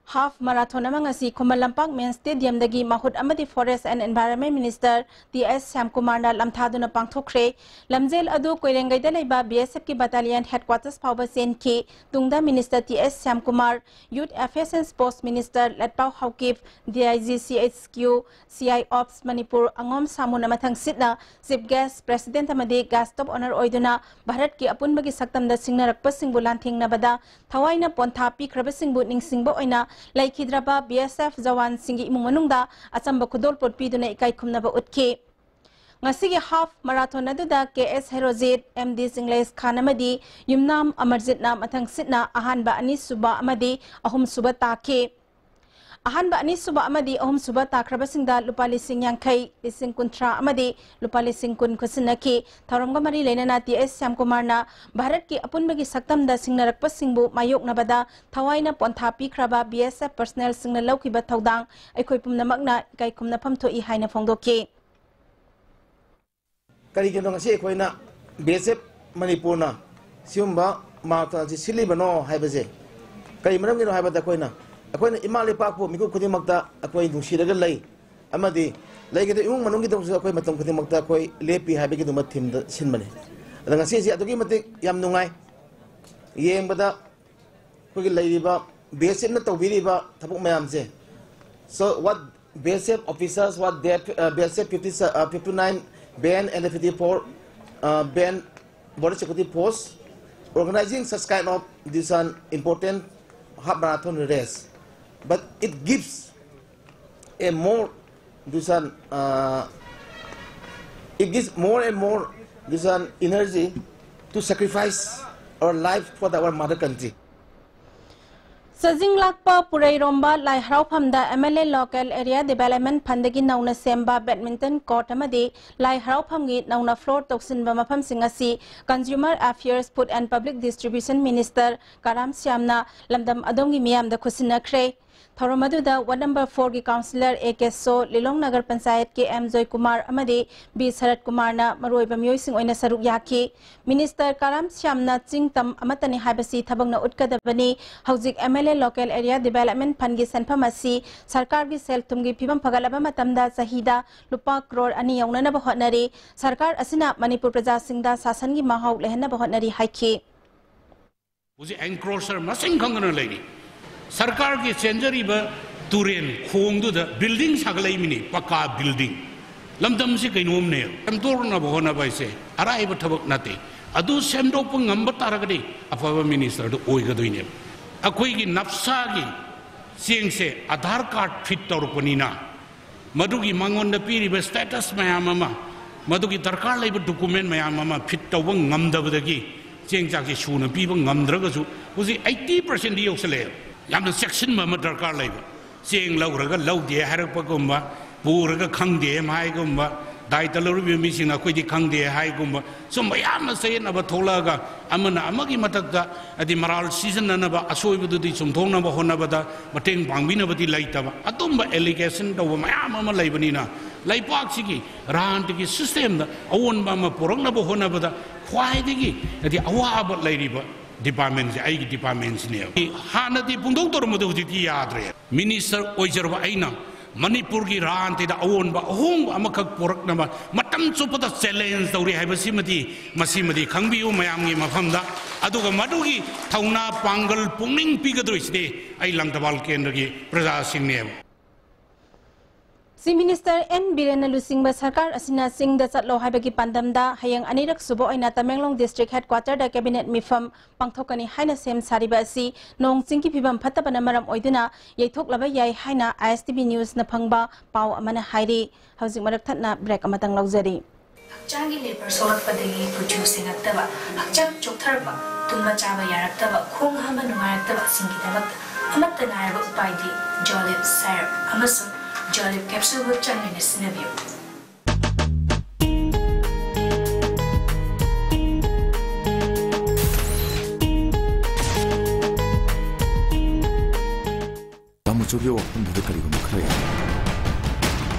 half marathon ꯑꯃ ꯉꯁꯤ ꯈꯨꯃꯟ ꯂꯝꯄꯥꯛ main stadiumꯗꯒꯤ ꯃꯍꯨꯠ ꯑꯃꯗꯤ Forest and Environment Minister T S ꯁ꯭ꯌꯥꯝꯀꯨꯃꯥꯔꯅ ꯂꯝꯊꯥꯗꯨꯅ ꯄꯥꯡꯊꯣꯛꯈ꯭ꯔꯦ꯫ ꯂꯝꯖꯦꯜ ꯑꯗꯨ ꯀꯣꯏꯔꯦꯡꯒꯩꯗ ꯂꯩꯕ BSFꯀꯤ battalion headquarters ꯐꯥꯎꯕ ꯆꯦꯟꯈꯤ꯫ ꯇꯨꯡꯗ Minister T S Shyamkumar, Youth Affairs and Sports Minister Letpao Haokip, DIG CHQ, CI Ops Manipur ꯑꯉꯣꯝ ꯁꯥꯃꯨꯅ ꯃꯊꯪ ꯁꯤꯠꯅ Chief Guest, President ꯑꯃꯗꯤ Guest of Honour ꯑꯣꯏꯗꯨꯅ ꯚꯥꯔꯠꯀꯤ ꯑꯄꯨꯟꯕꯒꯤ ꯁꯛꯇꯝꯗ ꯁꯤꯡꯅꯔꯛꯄꯁꯤꯡꯕꯨ ꯂꯥꯟꯊꯦꯡꯅꯕꯗ ꯊꯋꯥꯏꯅ ꯄꯣꯟꯊꯥ ꯄꯤꯈ꯭ꯔꯕꯁꯤꯡꯕꯨ ꯅꯤꯡꯁꯤꯡꯕ ꯑꯣꯏꯅ ꯂꯩꯈꯤꯗ꯭ꯔꯕ BSF ꯖꯋꯥꯟꯁꯤꯡꯒꯤ ꯏꯃꯨꯡ ꯃꯅꯨꯡꯗ ꯑꯆꯝꯕ ꯈꯨꯗꯣꯜꯄꯣꯠ ꯄꯤꯗꯨꯅ ꯏꯀꯥꯏ ꯈꯨꯝꯅꯕ ꯎꯠꯈꯤ꯫ ꯉꯁꯤꯒꯤ half marathon ꯑꯗꯨꯗ ꯀꯦ ꯑꯦꯁ ꯍꯦꯔꯣꯖꯤꯠ, ꯑꯦꯝ ꯗꯤ ꯆꯤꯡꯂꯩꯁ ꯈꯥꯟ ꯑꯃꯗꯤ ꯌꯨꯝꯅꯥꯝ ꯑꯃꯔꯖꯤꯠꯅ ꯃꯊꯪ ꯁꯤꯠꯅ ꯑꯍꯥꯟꯕ, ꯑꯅꯤꯁꯨꯕ ꯑꯃꯗꯤ ꯑꯍꯨꯝꯁꯨꯕ ꯇꯥꯈꯤ꯫ ꯑꯍꯥꯟꯕ, ꯑꯅꯤꯁꯨꯕ ꯑꯃꯗꯤ ꯑꯍꯨꯝꯁꯨꯕ ꯇꯥꯈ꯭ꯔꯕꯁꯤꯡꯗ ꯂꯨꯄꯥ ꯂꯤꯁꯤꯡ ꯌꯥꯡꯈꯩ, ꯂꯤꯁꯤꯡ ꯀꯨꯟꯊ꯭ꯔꯥ ꯑꯃꯗꯤ ꯂꯨꯄꯥ ꯂꯤꯁꯤꯡ ꯀꯨꯟ ꯈꯨꯠꯁꯤꯟꯅꯈꯤ꯫ ꯊꯧꯔꯝꯒ ꯃꯔꯤ ꯂꯩꯅꯅ ꯇꯤ ꯑꯦꯁ ꯁ꯭ꯌꯥꯝꯀꯨꯃꯥꯔꯅ ꯚꯥꯔꯠꯀꯤ ꯑꯄꯨꯟꯕꯒꯤ ꯁꯛꯇꯝꯗ ꯁꯤꯡꯅꯔꯛꯄꯁꯤꯡꯕꯨ ꯃꯥꯌꯣꯛꯅꯕꯗ ꯊꯋꯥꯏꯅ ꯄꯣꯟꯊꯥ ꯄꯤꯈ꯭ꯔꯕ ꯕꯤ ꯑꯦꯁ ꯑꯦꯐ ꯄꯔꯁꯅꯦꯜꯁꯤꯡꯅ ꯂꯧꯈꯤꯕ ꯊꯧꯗꯥꯡ ꯑꯩꯈꯣꯏ ꯄꯨꯝꯅꯃꯛꯅ ꯏꯀꯥꯏ ꯈꯨꯝꯅꯐꯝ ꯊꯣꯛꯏ ꯍꯥꯏꯅ ꯐꯣꯡꯗꯣꯛꯈꯤ꯫ ꯀꯔꯤꯒꯤꯅꯣ ꯉꯁꯤ ꯑꯩꯈꯣꯏꯅ ꯕꯤ ꯑꯦꯁ ꯑꯦꯐ ꯃꯅꯤꯄꯨꯔꯅ ꯁꯤꯒꯨꯝꯕ ꯃꯥꯔꯇꯣꯟ ꯑꯁꯤ ꯁꯤꯜꯂꯤꯕꯅꯣ ꯍꯥꯏꯕꯁꯦ? ꯀꯔꯤ ꯃꯔꯝꯒꯤꯅꯣ ꯍꯥꯏꯕꯗ ꯑꯩꯈꯣꯏꯅ, ꯑꯩꯈꯣꯏꯅ ꯏꯃꯥ ꯂꯩꯄꯥꯛꯄꯨ ꯃꯤꯀꯨꯞ ꯈꯨꯗꯤꯡꯃꯛꯇ ꯑꯩꯈꯣꯏ ꯅꯨꯡꯁꯤꯔꯒ ꯂꯩ ꯑꯃꯗꯤ ꯂꯩꯒꯗꯧ ꯏꯃꯨꯡ ꯃꯅꯨꯡꯒꯤꯗꯃꯛꯁꯨ ꯑꯩꯈꯣꯏ ꯃꯇꯝ ꯈꯨꯗꯤꯡꯃꯛꯇ ꯑꯩꯈꯣꯏ ꯂꯦꯞꯄꯤ ꯍꯥꯏꯕꯒꯤꯗꯃꯛ ꯊꯤꯝꯗ ꯁꯤꯟꯕꯅꯤ꯫ ꯑꯗꯣ ꯉꯁꯤꯁꯤ ꯑꯗꯨꯛꯀꯤ ꯃꯇꯤꯛ ꯌꯥꯝ ꯅꯨꯡꯉꯥꯏ꯫ ꯌꯦꯡꯕꯗ ꯑꯩꯈꯣꯏꯒꯤ ꯂꯩꯔꯤꯕ ꯕꯤ ꯑꯦꯁ ꯑꯦꯐꯅ ꯇꯧꯕꯤꯔꯤꯕ ꯊꯕꯛ ꯃꯌꯥꯝꯁꯦ, so what B S F officers, what they, uh, B S F fifty, uh, fifty-nine band and the fifty-four, uh, band border security force organizing such kind of this an important half marathon race, but it gives a more this an, uh, it gives more and more this an energy to sacrifice our life for our mother country. ꯆꯥꯖꯤꯡ ꯂꯥꯛꯄ ꯄꯨꯔꯩꯔꯣꯝꯕ ꯂꯥꯏ ꯍꯔꯥꯎꯐꯝꯗ M L A Local Area Development Fundꯗꯒꯤ ꯅꯧꯅ ꯁꯦꯝꯕ badminton court ꯑꯃꯗꯤ ꯂꯥꯏ ꯍꯔꯥꯎꯐꯝꯒꯤ ꯅꯧꯅ floor ꯇꯧꯁꯤꯟꯕ ꯃꯐꯝꯁꯤꯡ ꯑꯁꯤ Consumer Affairs, Food and Public Distribution Minister ꯀꯔꯥꯝ ꯁ꯭ꯌꯥꯝꯅ ꯂꯝꯗꯝ ꯑꯗꯣꯝꯒꯤ ꯃꯤꯌꯥꯝꯗ ꯈꯨꯠꯁꯤꯟꯅꯈ꯭ꯔꯦ꯫ ꯊꯧꯔꯝ ꯑꯗꯨꯗ ward number fourꯒꯤ councillor A K So, ꯂꯤꯂꯣꯡ ꯅꯒꯔ ꯄꯟꯆꯥꯌꯠꯀꯤ M ꯖꯣꯏꯀꯨꯃꯥꯔ ꯑꯃꯗꯤ B ꯁꯔꯠ ꯀꯨꯃꯥꯔꯅ ꯃꯔꯨꯑꯣꯏꯕ ꯃꯤꯑꯣꯏꯁꯤꯡ ꯑꯣꯏꯅ ꯁꯔꯨꯛ ꯌꯥꯈꯤ꯫ Minister ꯀꯔꯥꯝ ꯁ꯭ꯌꯥꯝꯅ ꯆꯤꯡ ꯇꯝ ꯑꯃꯠꯇꯅꯤ ꯍꯥꯏꯕꯁꯤ ꯊꯕꯛꯅ ꯎꯠꯀꯗꯕꯅꯤ꯫ ꯍꯧꯖꯤꯛ M L A Local Area Development Fundꯒꯤ ꯁꯦꯟꯐꯝ ꯑꯁꯤ ꯁꯔꯀꯥꯔꯒꯤ ꯁꯦꯜ ꯊꯨꯝꯒꯤ ꯐꯤꯕꯝ ꯐꯒꯠꯂꯕ ꯃꯇꯝꯗ ꯆꯍꯤꯗ ꯂꯨꯄꯥ ꯀ꯭ꯔꯣꯔ ꯑꯅꯤ ꯌꯧꯅꯅꯕ ꯍꯣꯠꯅꯔꯤ꯫ ꯁꯔꯀꯥꯔ ꯑꯁꯤꯅ ꯃꯅꯤꯄꯨꯔ ꯄ꯭ꯔꯖꯥꯁꯤꯡꯗ ꯁꯥꯁꯟꯒꯤ ꯃꯍꯥꯎ ꯂꯩꯍꯟꯅꯕ ꯍꯣꯠꯅꯔꯤ ꯍꯥꯏꯈꯤ꯫ ꯍꯧꯖꯤꯛ encroacher ꯃꯁꯤꯡ ꯈꯪꯗꯅ ꯂꯩꯔꯤ꯫ ꯁꯔꯀꯥꯔꯒꯤ ꯆꯦꯟꯖꯔꯤꯕ ꯇꯨꯔꯦꯟ ꯈꯣꯡꯗꯨꯗ building ꯁꯥꯒꯠꯂꯛꯏꯃꯤꯅꯤ, ꯄꯀꯥ building꯫ ꯂꯝꯗꯝꯁꯤ ꯀꯩꯅꯣꯝꯅꯦ꯫ ꯁꯦꯝꯗꯣꯛꯅꯕ ꯍꯣꯠꯅꯕ ꯍꯥꯏꯁꯦ ꯑꯔꯥꯏꯕ ꯊꯕꯛ ꯅꯠꯇꯦ꯫ ꯑꯗꯨ ꯁꯦꯝꯗꯣꯛꯄ ꯉꯝꯕ ꯇꯥꯔꯒꯗꯤ ꯑꯐꯕ ministerꯗꯨ ꯑꯣꯏꯒꯗꯣꯏꯅꯦꯕ꯫ ꯑꯩꯈꯣꯏꯒꯤ ꯅꯞꯁꯥꯒꯤ ꯆꯦꯡꯁꯦ ꯑꯙꯥꯔ card feed ꯇꯧꯔꯛꯄꯅꯤꯅ, ꯃꯗꯨꯒꯤ ꯃꯉꯣꯟꯗ ꯄꯤꯔꯤꯕ status ꯃꯌꯥꯝ ꯑꯃ, ꯃꯗꯨꯒꯤ ꯗꯔꯀꯥꯔ ꯂꯩꯕ document ꯃꯌꯥꯝ ꯑꯃ feed ꯇꯧꯕ ꯉꯝꯗꯕꯗꯒꯤ ꯆꯦꯡ ꯆꯥꯛꯁꯤ ꯁꯨꯅ ꯄꯤꯕ ꯉꯝꯗ꯭ꯔꯒꯁꯨ ꯍꯧꯖꯤꯛ eighty percentꯗꯤ ꯌꯧꯁꯜꯂꯛꯑꯦ꯫ ꯌꯥꯝꯅ ꯆꯦꯛꯁꯤꯟꯕ ꯑꯃ ꯗꯔꯀꯥꯔ ꯂꯩꯕ꯫ ꯆꯦꯡ ꯂꯧꯈ꯭ꯔꯒ ꯂꯧꯗꯦ ꯍꯥꯏꯔꯛꯄꯒꯨꯝꯕ, ꯄꯨꯔꯒ ꯈꯪꯗꯦ ꯍꯥꯏꯒꯨꯝꯕ, ꯗꯥꯏꯇ ꯂꯧꯔꯤꯕ ꯃꯤꯁꯤꯡꯅ ꯑꯩꯈꯣꯏꯗꯤ ꯈꯪꯗꯦ ꯍꯥꯏꯒꯨꯝꯕ, ꯁꯨꯝꯕ ꯌꯥꯝꯅ ꯆꯌꯦꯠꯅꯕ ꯊꯣꯛꯂꯛꯑꯒ ꯑꯃꯅ ꯑꯃꯒꯤ ꯃꯊꯛꯇ, ꯍꯥꯏꯗꯤ, ꯃꯔꯥꯜ ꯁꯤꯖꯤꯟꯅꯅꯕ, ꯑꯁꯣꯏꯕꯗꯨꯗꯤ ꯆꯨꯝꯊꯣꯛꯅꯕ ꯍꯣꯠꯅꯕꯗ ꯃꯇꯦꯡ ꯄꯥꯡꯕꯤꯅꯕꯗꯤ ꯂꯩꯇꯕ, ꯑꯗꯨꯝꯕ allegation ꯇꯧꯕ ꯃꯌꯥꯝ ꯑꯃ ꯂꯩꯕꯅꯤꯅ, ꯂꯩꯄꯥꯛꯁꯤꯒꯤ ꯔꯥꯟꯇꯒꯤ systemꯗ ꯑꯑꯣꯟꯕ ꯑꯃ ꯄꯨꯔꯛꯅꯕ ꯍꯣꯠꯅꯕꯗ ꯈ꯭ꯋꯥꯏꯗꯒꯤ, ꯍꯥꯏꯗꯤ, ꯑꯋꯥꯕ ꯂꯩꯔꯤꯕ departmentꯁꯦ ꯑꯩꯒꯤ departmentꯁꯤꯅꯦꯕ꯫ ꯍꯥꯟꯅꯗꯤ ꯄꯨꯡꯇꯧ ꯇꯧꯔꯝꯕꯗꯣ ꯍꯧꯖꯤꯛꯇꯤ ꯌꯥꯗ꯭ꯔꯦ꯫ Minister ꯑꯣꯏꯖꯔꯕ ꯑꯩꯅ ꯃꯅꯤꯄꯨꯔꯒꯤ ꯔꯥꯟꯇꯤꯗ ꯑꯑꯣꯟꯕ ꯑꯍꯣꯡꯕ ꯑꯃꯈꯛ ꯄꯨꯔꯛꯅꯕ ꯃꯇꯝ ꯆꯨꯞꯄꯗ challenge ꯇꯧꯔꯤ ꯍꯥꯏꯕꯁꯤꯃꯗꯤ, ꯃꯁꯤꯃꯗꯤ ꯈꯪꯕꯤꯌꯨ ꯃꯌꯥꯝꯒꯤ ꯃꯐꯝꯗ꯫ ꯑꯗꯨꯒ ꯃꯗꯨꯒꯤ ꯊꯧꯅꯥ ꯄꯥꯡꯒꯜ ꯄꯨꯛꯅꯤꯡ ꯄꯤꯒꯗꯣꯏꯁꯤꯗꯤ ꯑꯩ ꯂꯪꯊꯕꯥꯜ ꯀꯦꯟꯗ꯭ꯔꯒꯤ ꯄ꯭ꯔꯖꯥꯁꯤꯡꯅꯦꯕ꯫ Chief Minister N ꯕꯤꯔꯦꯟꯅ ꯂꯨꯆꯤꯡꯕ ꯁꯔꯀꯥꯔ ꯑꯁꯤꯅ ꯆꯤꯡꯗ ꯆꯠꯂꯣ ꯍꯥꯏꯕꯒꯤ ꯄꯥꯟꯗꯝꯗ ꯍꯌꯦꯡ ꯑꯅꯤꯔꯛ ꯁꯨꯕ ꯑꯣꯏꯅ ꯇꯃꯦꯡꯂꯣꯡ district headquarterꯗ cabinet ꯃꯤꯐꯝ ꯄꯥꯡꯊꯣꯛꯀꯅꯤ ꯍꯥꯏꯅ ꯁꯦꯝ ꯁꯥꯔꯤꯕ ꯑꯁꯤ ꯅꯣꯡ ꯆꯤꯡꯒꯤ ꯐꯤꯕꯝ ꯐꯠꯇꯕꯅ ꯃꯔꯝ ꯑꯣꯏꯗꯨꯅ ꯌꯩꯊꯣꯛꯂꯕ ꯌꯥꯏ ꯍꯥꯏꯅ I S T V newsꯅ ꯐꯪꯕ ꯄꯥꯎ ꯑꯃꯅ ꯍꯥꯏꯔꯤ꯫ ꯍꯧꯖꯤꯛ ꯃꯔꯛ ꯊꯠꯅ break ꯑꯃꯇꯪ ꯂꯧꯖꯔꯤ꯫ ꯍꯛꯆꯥꯡꯒꯤ ꯂꯦꯕꯔ ꯁꯣꯛꯂꯛꯄꯗꯒꯤ ꯀꯨꯆꯨ ꯁꯦꯡꯉꯛꯇꯕ, ꯍꯛꯆꯥꯡ ꯆꯣꯛꯊꯔꯛꯄ, ꯇꯨꯝꯕ ꯆꯥꯕ ꯌꯥꯔꯛꯇꯕ, ꯈꯣꯡ ꯍꯥꯝꯕ ꯅꯨꯡꯉꯥꯏꯔꯛꯇꯕꯁꯤꯡꯒꯤꯗꯃꯛꯇ ꯑꯃꯠꯇ ꯉꯥꯏꯔꯕ ꯎꯄꯥꯏꯗꯤ Jolib syrup ꯑꯃꯁꯨꯡ Jolib capsuleꯕꯨ ꯆꯥꯡ ꯅꯥꯏꯅ ꯁꯤꯖꯤꯟꯅꯕꯤꯌꯨ꯫ ꯇꯥꯃꯣꯆꯧꯒꯤ ꯋꯥꯐꯝꯗꯨꯗ ꯀꯔꯤꯒꯨꯝꯕ ꯈꯔ ꯌꯥꯎꯏ꯫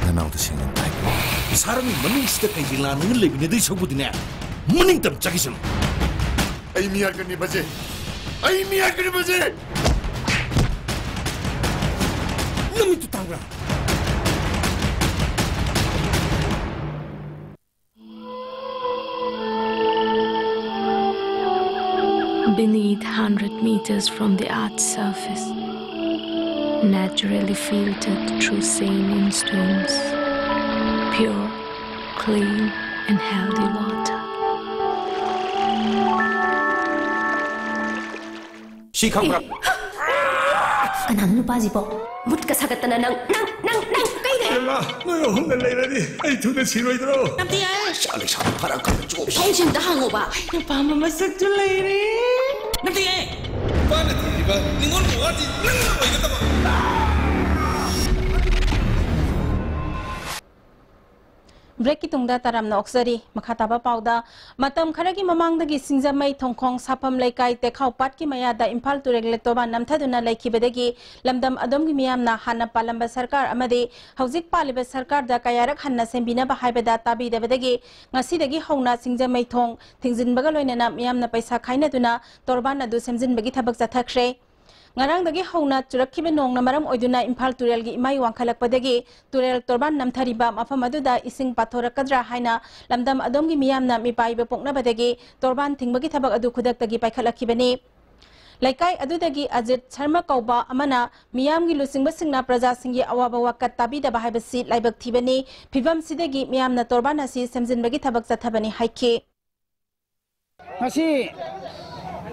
ꯅꯅꯥꯎꯗ ꯁꯦꯡꯅ ꯇꯥꯏ꯫ ꯁꯥꯔꯪ ꯃꯅꯨꯡꯁꯤꯗ ꯀꯩꯒꯤ ꯂꯥꯟꯅ ꯂꯩꯃꯤꯟꯅꯗꯣꯏ ꯁꯔꯨꯛꯄꯨꯗꯤꯅꯦ, ꯃꯅꯤꯡ ꯇꯝ ꯆꯠꯈꯤꯁꯅꯨ꯫ ꯑꯩ ꯃꯤ ꯍꯥꯠꯀꯅꯤ ꯕꯖꯦ꯫ ꯑꯩ ꯃꯤ ꯍꯥꯠꯀꯅꯤ ꯕꯖꯦ꯫ ꯅꯃꯤꯠꯇꯨ ꯇꯥꯡꯕ꯭ꯔꯥ? Beneath, hundred meters from the earth's surface, naturally filtered through saline stones, pure, clean, and healthy water. ꯁꯤ ꯈꯪꯕ꯭ꯔꯥ? ꯀꯅꯥꯅꯣ ꯅꯨꯄꯥꯁꯤꯕꯣ? ꯃꯨꯠꯀ ꯁꯥꯒꯠꯇꯅ ꯅꯪ, ꯅꯪ, ꯅꯪ, ꯅꯪ ꯀꯩꯅꯣ? ꯏꯃꯥ, ꯅꯣꯏ ꯑꯍꯨꯝꯅ ꯂꯩꯔꯗꯤ ꯑꯩ ꯊꯨꯅ ꯁꯤꯔꯣꯏꯗ꯭ꯔꯣ? ꯅꯠꯇꯦ, ꯏꯆꯥ ꯂꯩꯁꯥꯕꯤ ꯐꯔꯛ ꯈꯔ ꯆꯣꯞ꯫ ꯁꯣꯝꯁꯤꯝꯇ ꯍꯥꯡꯉꯣꯕ꯫ ꯑꯩꯅ ꯄꯥꯝꯕ ꯃꯁꯛꯇꯨ ꯂꯩꯔꯦ꯫ ꯅꯠꯇꯦ, ꯅꯨꯄꯥꯅ ꯊꯤꯔꯤꯕ ꯅꯤꯉꯣꯜ ꯃꯋꯥꯗꯤ ꯅꯪꯅ ꯑꯣꯏꯒꯗꯕ꯫ Break ꯀꯤ ꯇꯨꯡꯗ ꯇꯔꯥꯝꯅ ꯑꯣꯛꯆꯔꯤ꯫ ꯃꯈꯥ ꯇꯥꯕ ꯄꯥꯎꯗ, ꯃꯇꯝ ꯈꯔꯒꯤ ꯃꯃꯥꯡꯗꯒꯤ ꯁꯤꯡꯖꯃꯩ ꯊꯣꯡꯈꯣꯡ ꯁꯥꯐꯝ ꯂꯩꯀꯥꯏ ꯇꯦꯈꯥꯎ ꯄꯥꯠꯀꯤ ꯃꯌꯥꯗ ꯏꯝꯐꯥꯜ ꯇꯨꯔꯦꯜ ꯇꯣꯔꯕꯥꯟ ꯅꯝꯊꯗꯨꯅ ꯂꯩꯈꯤꯕꯗꯒꯤ ꯂꯝꯗꯝ ꯑꯗꯣꯝꯒꯤ ꯃꯤꯌꯥꯝꯅ ꯍꯥꯟꯅ ꯄꯥꯜꯂꯝꯕ ꯁꯔꯀꯥꯔ ꯑꯃꯗꯤ ꯍꯧꯖꯤꯛ ꯄꯥꯜꯂꯤꯕ ꯁꯔꯀꯥꯔꯗ ꯀꯌꯥꯔꯛ ꯍꯟꯅ ꯁꯦꯝꯕꯤꯅꯕ ꯍꯥꯏꯕꯗ ꯇꯥꯕꯤꯗꯕꯗꯒꯤ ꯉꯁꯤꯗꯒꯤ ꯍꯧꯅ ꯁꯤꯡꯖꯃꯩ ꯊꯣꯡ ꯊꯤꯡꯖꯤꯟꯕꯒ ꯂꯣꯏꯅꯅ ꯃꯤꯌꯥꯝꯅ ꯄꯩꯁꯥ ꯈꯥꯏꯅꯗꯨꯅ ꯇꯣꯔꯕꯥꯟ ꯑꯗꯨ ꯁꯦꯝꯖꯤꯟꯕꯒꯤ ꯊꯕꯛ ꯆꯠꯊꯈ꯭ꯔꯦ꯫ ꯉꯔꯥꯡꯗꯒꯤ ꯍꯧꯅ ꯆꯨꯔꯛꯈꯤꯕ ꯅꯣꯡꯅ ꯃꯔꯝ ꯑꯣꯏꯗꯨꯅ ꯏꯝꯐꯥꯜ ꯇꯨꯔꯦꯜꯒꯤ ꯏꯃꯥꯏ ꯋꯥꯡꯈꯠꯂꯛꯄꯗꯒꯤ ꯇꯨꯔꯦꯜ ꯇꯣꯔꯕꯥꯟ ꯅꯝꯊꯔꯤꯕ ꯃꯐꯝ ꯑꯗꯨꯗ ꯏꯁꯤꯡ ꯄꯥꯊꯣꯔꯛꯀꯗ꯭ꯔꯥ ꯍꯥꯏꯅ ꯂꯝꯗꯝ ꯑꯗꯣꯝꯒꯤ ꯃꯤꯌꯥꯝꯅ ꯃꯤꯄꯥꯏꯕ ꯄꯣꯛꯅꯕꯗꯒꯤ ꯇꯣꯔꯕꯥꯟ ꯊꯤꯡꯕꯒꯤ ꯊꯕꯛ ꯑꯗꯨ ꯈꯨꯗꯛꯇꯒꯤ ꯄꯥꯏꯈꯠꯂꯛꯈꯤꯕꯅꯤ꯫ ꯂꯩꯀꯥꯏ ꯑꯗꯨꯗꯒꯤ ꯑꯖꯤꯠ ꯁꯔꯃ ꯀꯧꯕ ꯑꯃꯅ ꯃꯤꯌꯥꯝꯒꯤ ꯂꯨꯆꯤꯡꯕꯁꯤꯡꯅ ꯄ꯭ꯔꯖꯥꯁꯤꯡꯒꯤ ꯑꯋꯥꯕ ꯋꯥꯀꯠ ꯇꯥꯕꯤꯗꯕ ꯍꯥꯏꯕꯁꯤ ꯂꯥꯏꯕꯛ ꯊꯤꯕꯅꯤ꯫ ꯐꯤꯕꯝꯁꯤꯗꯒꯤ ꯃꯤꯌꯥꯝꯅ ꯇꯣꯔꯕꯥꯟ ꯑꯁꯤ ꯁꯦꯝꯖꯤꯟꯕꯒꯤ ꯊꯕꯛ ꯆꯠꯊꯕꯅꯤ ꯍꯥꯏꯈꯤ꯫ ꯉꯁꯤ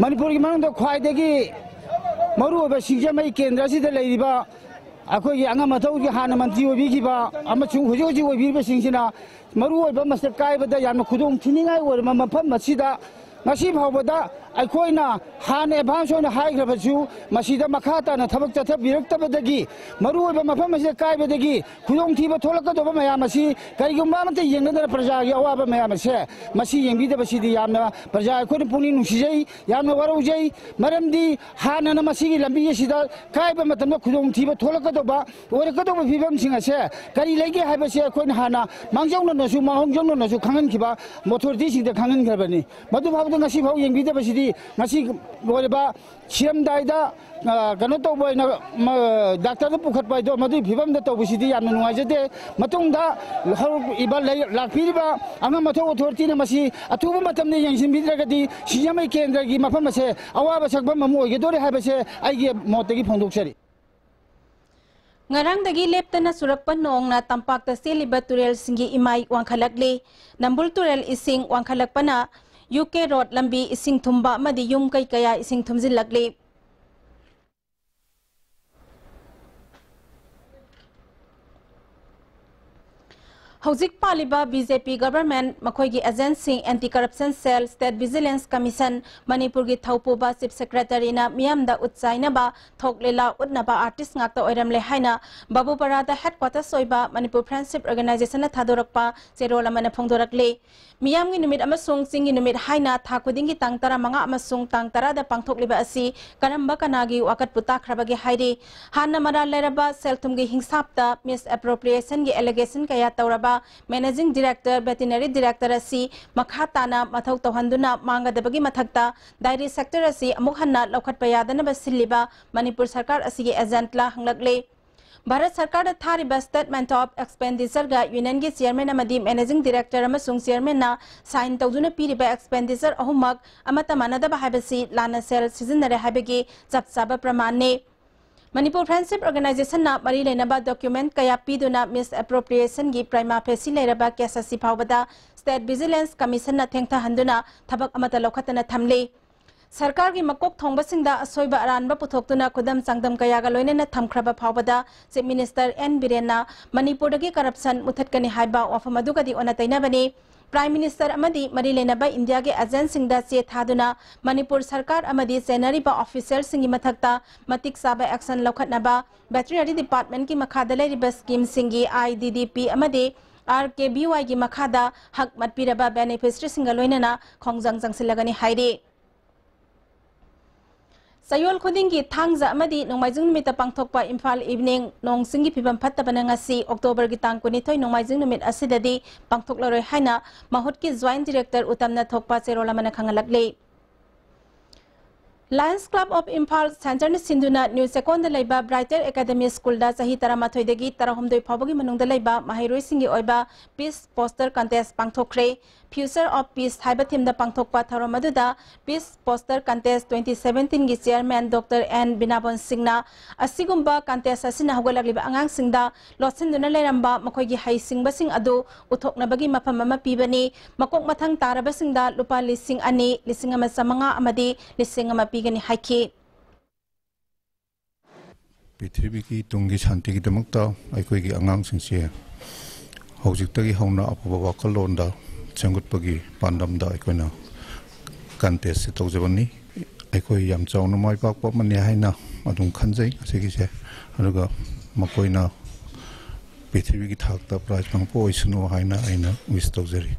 ꯃꯅꯤꯄꯨꯔꯒꯤ ꯃꯅꯨꯡꯗ ꯈ꯭ꯋꯥꯏꯗꯒꯤ ꯃꯔꯨꯑꯣꯏꯕ ꯁꯤꯡꯖꯃꯩ ꯀꯦꯟꯗ꯭ꯔ ꯑꯁꯤꯗ ꯂꯩꯔꯤꯕ ꯑꯩꯈꯣꯏꯒꯤ ꯑꯉꯝ ꯑꯊꯧꯒꯤ ꯍꯥꯟꯅ ꯃꯟꯇ꯭ꯔꯤ ꯑꯣꯏꯕꯤꯈꯤꯕ ꯑꯃꯁꯨꯡ ꯍꯧꯖꯤꯛ ꯍꯧꯖꯤꯛ ꯑꯣꯏꯕꯤꯔꯤꯕꯁꯤꯡꯁꯤꯅ ꯃꯔꯨꯑꯣꯏꯕ ꯃꯁꯛ ꯀꯥꯏꯕꯗ ꯌꯥꯝꯅ ꯈꯨꯗꯣꯡ ꯊꯤꯅꯤꯡꯉꯥꯏ ꯑꯣꯏꯔꯕ ꯃꯐꯝ ꯑꯁꯤꯗ ꯉꯁꯤ ꯐꯥꯎꯕꯗ ꯑꯩꯈꯣꯏꯅ ꯍꯥꯟꯅ ꯑꯦꯗꯚꯥꯟꯁ ꯑꯣꯏꯅ ꯍꯥꯏꯈ꯭ꯔꯕꯁꯨ ꯃꯁꯤꯗ ꯃꯈꯥ ꯇꯥꯅ ꯊꯕꯛ ꯆꯠꯊꯕꯤꯔꯛꯇꯕꯗꯒꯤ ꯃꯔꯨꯑꯣꯏꯕ ꯃꯐꯝ ꯑꯁꯤꯗ ꯀꯥꯏꯕꯗꯒꯤ ꯈꯨꯗꯣꯡꯊꯤꯕ ꯊꯣꯛꯂꯛꯀꯗꯧꯕ ꯃꯌꯥꯝ ꯑꯁꯤ ꯀꯔꯤꯒꯨꯝꯕ ꯑꯃꯠꯇ ꯌꯦꯡꯅꯗꯅ ꯄ꯭ꯔꯖꯥꯒꯤ ꯑꯋꯥꯕ ꯃꯌꯥꯝ ꯑꯁꯦ ꯃꯁꯤ ꯌꯦꯡꯕꯤꯗꯕꯁꯤꯗꯤ ꯌꯥꯝꯅ ꯄ꯭ꯔꯖꯥ ꯑꯩꯈꯣꯏꯅ ꯄꯨꯛꯅꯤꯡ ꯅꯨꯡꯁꯤꯖꯩ, ꯌꯥꯝꯅ ꯋꯥꯔꯧꯖꯩ꯫ ꯃꯔꯝꯗꯤ ꯍꯥꯟꯅꯅ ꯃꯁꯤꯒꯤ ꯂꯝꯕꯤ ꯑꯁꯤꯗ ꯀꯥꯏꯕ ꯃꯇꯝꯗ ꯈꯨꯗꯣꯡꯊꯤꯕ ꯊꯣꯛꯂꯛꯀꯗꯧꯕ, ꯑꯣꯏꯔꯛꯀꯗꯧꯕ ꯐꯤꯕꯝꯁꯤꯡ ꯑꯁꯦ ꯀꯔꯤ ꯂꯩꯒꯦ ꯍꯥꯏꯕꯁꯦ ꯑꯩꯈꯣꯏꯅ ꯍꯥꯟꯅ ꯃꯥꯡꯖꯧꯅꯅꯁꯨ ꯃꯥꯡꯖꯧꯅꯅꯁꯨ ꯈꯪꯍꯟꯈꯤꯕ, ꯑꯣꯊꯣꯔꯤꯇꯤꯁꯤꯡꯗ ꯈꯪꯍꯟꯈ꯭ꯔꯕꯅꯤ꯫ ꯃꯗꯨ ꯐꯥꯎꯕꯗ ꯉꯁꯤ ꯐꯥꯎ ꯌꯦꯡꯕꯤꯗꯕꯁꯤꯗꯤ ꯉꯁꯤ ꯑꯣꯏꯔꯤꯕ ꯁꯤꯔꯝꯗꯥꯏꯗ, ꯑ, ꯀꯩꯅꯣ ꯇꯧꯕ ꯑꯣꯏꯅ, ꯃ-, ꯗꯥꯛꯇꯔꯗ ꯄꯨꯈꯠꯄ ꯍꯥꯏꯗꯣ, ꯃꯗꯨꯒꯤ ꯐꯤꯕꯝꯗ ꯇꯧꯕꯁꯤꯗꯤ ꯌꯥꯝꯅ ꯅꯨꯡꯉꯥꯏꯖꯗꯦ꯫ ꯃꯇꯨꯡꯗ ꯍꯧꯔꯛꯏꯕ ꯂꯩ-, ꯂꯥꯛꯄꯤꯔꯤꯕ ꯑꯉꯝ ꯑꯊꯧ ꯑꯣꯊꯣꯔꯤꯇꯤꯅ ꯃꯁꯤ ꯑꯊꯨꯕ ꯃꯇꯝꯗ ꯌꯦꯡꯁꯤꯟꯕꯤꯗ꯭ꯔꯒꯗꯤ ꯁꯤꯡꯖꯃꯩ ꯀꯦꯟꯗ꯭ꯔꯒꯤ ꯃꯐꯝ ꯑꯁꯦ ꯑꯋꯥꯕ ꯁꯛꯐꯝ ꯑꯃ ꯑꯣꯏꯒꯗꯣꯔꯦ ꯍꯥꯏꯕꯁꯦ ꯑꯩꯒꯤ ꯃꯣꯠꯇꯒꯤ ꯐꯣꯡꯗꯣꯛꯆꯔꯤ꯫ ꯉꯔꯥꯡꯗꯒꯤ ꯂꯦꯞꯇꯅ ꯆꯨꯔꯛꯄ ꯅꯣꯡꯅ ꯇꯝꯄꯥꯛꯇ ꯆꯦꯜꯂꯤꯕ ꯇꯨꯔꯦꯜꯁꯤꯡꯒꯤ ꯏꯃꯥꯏ ꯋꯥꯡꯈꯠꯂꯛꯂꯤ꯫ ꯅꯝꯕꯨꯜ ꯇꯨꯔꯦꯜ ꯏꯁꯤꯡ ꯋꯥꯡꯈꯠꯂꯛꯄꯅ ꯌꯨ ꯀꯦ ꯔꯣꯗ ꯂꯝꯕꯤ ꯏꯁꯤꯡ ꯊꯨꯝꯕ ꯑꯃꯗꯤ ꯌꯨꯝ ꯀꯩ ꯀꯌꯥ ꯏꯁꯤꯡ ꯊꯨꯝꯖꯤꯜꯂꯛꯂꯤ꯫ ꯍꯧꯖꯤꯛ ꯄꯥꯜꯂꯤꯕ B J P government, ꯃꯈꯣꯏꯒꯤ agentꯁꯤꯡ, Anti Corruption Cell, State Vigilance Commission, ꯃꯅꯤꯄꯨꯔꯒꯤ ꯊꯧꯄꯨꯕ Chief Secretaryꯅ ꯃꯤꯌꯥꯝꯗ ꯎꯠꯆꯥꯏꯅꯕ ꯊꯣꯛ ꯂꯤꯂꯥ ꯎꯠꯅꯕ artist ꯉꯥꯛꯇ ꯑꯣꯏꯔꯝꯂꯦ ꯍꯥꯏꯅ ꯕꯥꯕꯨꯄꯥꯔꯥꯗ headquarters ꯑꯣꯏꯕ ꯃꯅꯤꯄꯨꯔ Friendship Organizationꯅ ꯊꯥꯗꯣꯔꯛꯄ ꯆꯦꯔꯣꯜ ꯑꯃꯅ ꯐꯣꯡꯗꯣꯔꯛꯂꯤ꯫ ꯃꯤꯌꯥꯝꯒꯤ ꯅꯨꯃꯤꯠ ꯑꯃꯁꯨꯡ ꯆꯤꯡꯒꯤ ꯅꯨꯃꯤꯠ ꯍꯥꯏꯅ ꯊꯥ ꯈꯨꯗꯤꯡꯒꯤ ꯇꯥꯡ ꯇꯔꯥꯃꯉꯥ ꯑꯃꯁꯨꯡ ꯇꯥꯡ ꯇꯔꯥꯗ ꯄꯥꯡꯊꯣꯛꯂꯤꯕ ꯑꯁꯤ ꯀꯔꯝꯕ ꯀꯅꯥꯒꯤ ꯋꯥꯀꯠꯄꯨ ꯇꯥꯛꯈ꯭ꯔꯕꯒꯦ ꯍꯥꯏꯔꯤ꯫ ꯍꯥꯟꯅ ꯃꯔꯥꯜ ꯂꯩꯔꯕ ꯁꯦꯜ ꯊꯨꯝꯒꯤ ꯍꯤꯡꯁꯥꯞꯇ misappropriationꯒꯤ allegation ꯀꯌꯥ ꯇꯧꯔꯕ Managing Director, Veterinary Director ꯑꯁꯤ ꯃꯈꯥ ꯇꯥꯅ ꯃꯊꯧ ꯇꯧꯍꯟꯗꯨꯅ ꯃꯥꯡꯒꯗꯕꯒꯤ ꯃꯊꯛꯇ dairy sector ꯑꯁꯤ ꯑꯃꯨꯛ ꯍꯟꯅ ꯂꯧꯈꯠꯄ ꯌꯥꯗꯅꯕ ꯁꯤꯜꯂꯤꯕ ꯃꯅꯤꯄꯨꯔ ꯁꯔꯀꯥꯔ ꯑꯁꯤꯒꯤ agentꯂ ꯍꯪꯂꯛꯂꯤ꯫ ꯚꯥꯔꯠ ꯁꯔꯀꯥꯔꯗ ꯊꯥꯔꯤꯕ Statement of Expenditureꯒ Unionꯒꯤ Chairman ꯑꯃꯗꯤ Managing Director ꯑꯃꯁꯨꯡ Chairmanꯅ sign ꯇꯧꯗꯨꯅ ꯄꯤꯔꯤꯕ expenditure ꯑꯍꯨꯝꯃꯛ ꯑꯃꯠꯇ ꯃꯥꯟꯅꯗꯕ ꯍꯥꯏꯕꯁꯤ ꯂꯥꯟꯅ ꯁꯦꯜ ꯁꯤꯖꯤꯟꯅꯔꯦ ꯍꯥꯏꯕꯒꯤ ꯆꯞ ꯆꯥꯕ ꯄ꯭ꯔꯃꯥꯟꯅꯤ꯫ ꯃꯅꯤꯄꯨꯔ Friendship Organizationꯅ ꯃꯔꯤ ꯂꯩꯅꯕ document ꯀꯌꯥ ꯄꯤꯗꯨꯅ misappropriationꯒꯤ prima facie ꯂꯩꯔꯕ case ꯑꯁꯤ ꯐꯥꯎꯕꯗ State Vigilance Commissionꯅ ꯊꯦꯡꯊꯍꯟꯗꯨꯅ ꯊꯕꯛ ꯑꯃꯠꯇ ꯂꯧꯈꯠꯇꯅ ꯊꯝꯂꯤ꯫ ꯁꯔꯀꯥꯔꯒꯤ ꯃꯀꯣꯛ ꯊꯣꯡꯕꯁꯤꯡꯗ ꯑꯁꯣꯏꯕ ꯑꯔꯥꯟꯕ ꯄꯨꯊꯣꯛꯇꯨꯅ ꯈꯨꯗꯝ ꯆꯥꯡꯗꯝ ꯀꯌꯥꯒ ꯂꯣꯏꯅꯅ ꯊꯝꯈ꯭ꯔꯕ ꯐꯥꯎꯕꯗ Chief Minister N ꯕꯤꯔꯦꯟꯅ ꯃꯅꯤꯄꯨꯔꯗꯒꯤ corruption ꯃꯨꯊꯠꯀꯅꯤ ꯍꯥꯏꯕ ꯋꯥꯐꯝ ꯑꯗꯨꯒꯗꯤ ꯑꯣꯟꯅ ꯇꯩꯅꯕꯅꯤ꯫ Prime Minister ꯑꯃꯗꯤ ꯃꯔꯤ ꯂꯩꯅꯕ ꯏꯟꯗꯤꯌꯥꯒꯤ agentꯁꯤꯡꯗ ꯆꯦ ꯊꯥꯗꯨꯅ ꯃꯅꯤꯄꯨꯔ ꯁꯔꯀꯥꯔ ꯑꯃꯗꯤ ꯆꯦꯟꯅꯔꯤꯕ officialꯁꯤꯡꯒꯤ ꯃꯊꯛꯇ ꯃꯇꯤꯛ ꯆꯥꯕ action ꯂꯧꯈꯠꯅꯕ, Veterinary Departmentꯀꯤ ꯃꯈꯥꯗ ꯂꯩꯔꯤꯕ schemeꯁꯤꯡꯒꯤ I D D P ꯑꯃꯗꯤ R K B Yꯒꯤ ꯃꯈꯥꯗ ꯍꯛ ꯃꯠꯄꯤꯔꯕ beneficiaryꯁꯤꯡꯒ ꯂꯣꯏꯅꯅ ꯈꯣꯡꯖꯪ ꯆꯪꯁꯤꯜꯂꯒꯅꯤ ꯍꯥꯏꯔꯤ꯫ ꯆꯌꯣꯜ ꯈꯨꯗꯤꯡꯒꯤ ꯊꯥꯡꯖ ꯑꯃꯗꯤ ꯅꯣꯡꯃꯥꯏꯖꯤꯡ ꯅꯨꯃꯤꯠꯇ ꯄꯥꯡꯊꯣꯛꯄ ꯏꯝꯐꯥꯜ ꯏꯚꯤꯅꯤꯡ ꯅꯣꯡ ꯆꯤꯡꯒꯤ ꯐꯤꯕꯝ ꯐꯠꯇꯕꯅ ꯉꯁꯤ, ꯑꯣꯛꯇꯣꯕꯔꯒꯤ ꯇꯥꯡ ꯀꯨꯟꯅꯤꯊꯣꯏ, ꯅꯣꯡꯃꯥꯏꯖꯤꯡ ꯅꯨꯃꯤꯠ ꯑꯁꯤꯗꯗꯤ ꯄꯥꯡꯊꯣꯛꯂꯔꯣꯏ ꯍꯥꯏꯅ ꯃꯍꯨꯠꯀꯤ Joint Director ꯎꯇꯝꯅ ꯊꯣꯛꯄ ꯆꯦꯔꯣꯜ ꯑꯃꯅ ꯈꯪꯍꯜꯂꯛꯂꯤ꯫ Lions Club of Imphal Centreꯅ ꯁꯤꯟꯗꯨꯅ ꯅ꯭ꯌꯨ ꯆꯦꯀꯣꯟꯗ ꯂꯩꯕ Brighter Academy Schoolꯗ ꯆꯍꯤ ꯇꯔꯥꯃꯥꯊꯣꯏꯗꯒꯤ ꯇꯔꯥꯍꯨꯝꯗꯣꯏ ꯐꯥꯎꯕꯒꯤ ꯃꯅꯨꯡꯗ ꯂꯩꯕ ꯃꯍꯩꯔꯣꯏꯁꯤꯡꯒꯤ ꯑꯣꯏꯕ Peace Poster Contest ꯄꯥꯡꯊꯣꯛꯈ꯭ꯔꯦ꯫ Future of Peace ꯍꯥꯏꯕ themeꯗ ꯄꯥꯡꯊꯣꯛꯄ ꯊꯧꯔꯝ ꯑꯗꯨꯗ Peace Poster Contest twenty seventeenꯒꯤ chairman Doctor N ꯕꯤꯅꯥꯕꯣꯟ ꯁꯤꯡꯅ ꯑꯁꯤꯒꯨꯝꯕ contest ꯑꯁꯤꯅ ꯍꯧꯒꯠꯂꯛꯂꯤꯕ ꯑꯉꯥꯡꯁꯤꯡꯗ ꯂꯣꯠꯁꯤꯟꯗꯨꯅ ꯂꯩꯔꯝꯕ ꯃꯈꯣꯏꯒꯤ ꯍꯩꯁꯤꯡꯕꯁꯤꯡ ꯑꯗꯨ ꯎꯠꯊꯣꯛꯅꯕꯒꯤ ꯃꯐꯝ ꯑꯃ ꯄꯤꯕꯅꯤ꯫ ꯃꯀꯣꯛ ꯃꯊꯪ ꯇꯥꯔꯕꯁꯤꯡꯗ ꯂꯨꯄꯥ ꯂꯤꯁꯤꯡ ꯑꯅꯤ, ꯂꯤꯁꯤꯡ ꯑꯃ ꯆꯥꯃꯉꯥ ꯑꯃꯗꯤ ꯂꯤꯁꯤꯡ ꯑꯃ ꯄꯤꯒꯅꯤ ꯍꯥꯏꯈꯤ꯫ ꯄ꯭ꯔꯤꯊꯤꯕꯤꯒꯤ ꯇꯨꯡꯒꯤ ꯁꯥꯟꯇꯤꯒꯤꯗꯃꯛꯇ ꯑꯩꯈꯣꯏꯒꯤ ꯑꯉꯥꯡꯁꯤꯡꯁꯦ ꯍꯧꯖꯤꯛꯇꯒꯤ ꯍꯧꯅ ꯑꯐꯕ ꯋꯥꯈꯜꯂꯣꯟꯗ ꯁꯦꯝꯒꯠꯄꯒꯤ ꯄꯥꯟꯗꯝꯗ ꯑꯩꯈꯣꯏꯅ ꯀꯟꯇꯦꯁꯁꯦ ꯇꯧꯖꯕꯅꯤ꯫ ꯑꯩꯈꯣꯏ ꯌꯥꯝ ꯆꯥꯎꯅ ꯃꯥꯏ ꯄꯥꯛꯄ ꯑꯃꯅꯤ ꯍꯥꯏꯅ ꯑꯗꯨꯝ ꯈꯟꯖꯩ ꯑꯁꯤꯒꯤꯁꯦ꯫ ꯑꯗꯨꯒ ꯃꯈꯣꯏꯅ ꯄ꯭ꯔꯤꯊꯤꯕꯤꯒꯤ ꯊꯥꯛꯇ ꯄ꯭ꯔꯥꯏꯖ ꯐꯪꯕ ꯑꯣꯏꯁꯅꯨ ꯍꯥꯏꯅ ꯑꯩꯅ ꯋꯤꯁ ꯇꯧꯖꯔꯤ꯫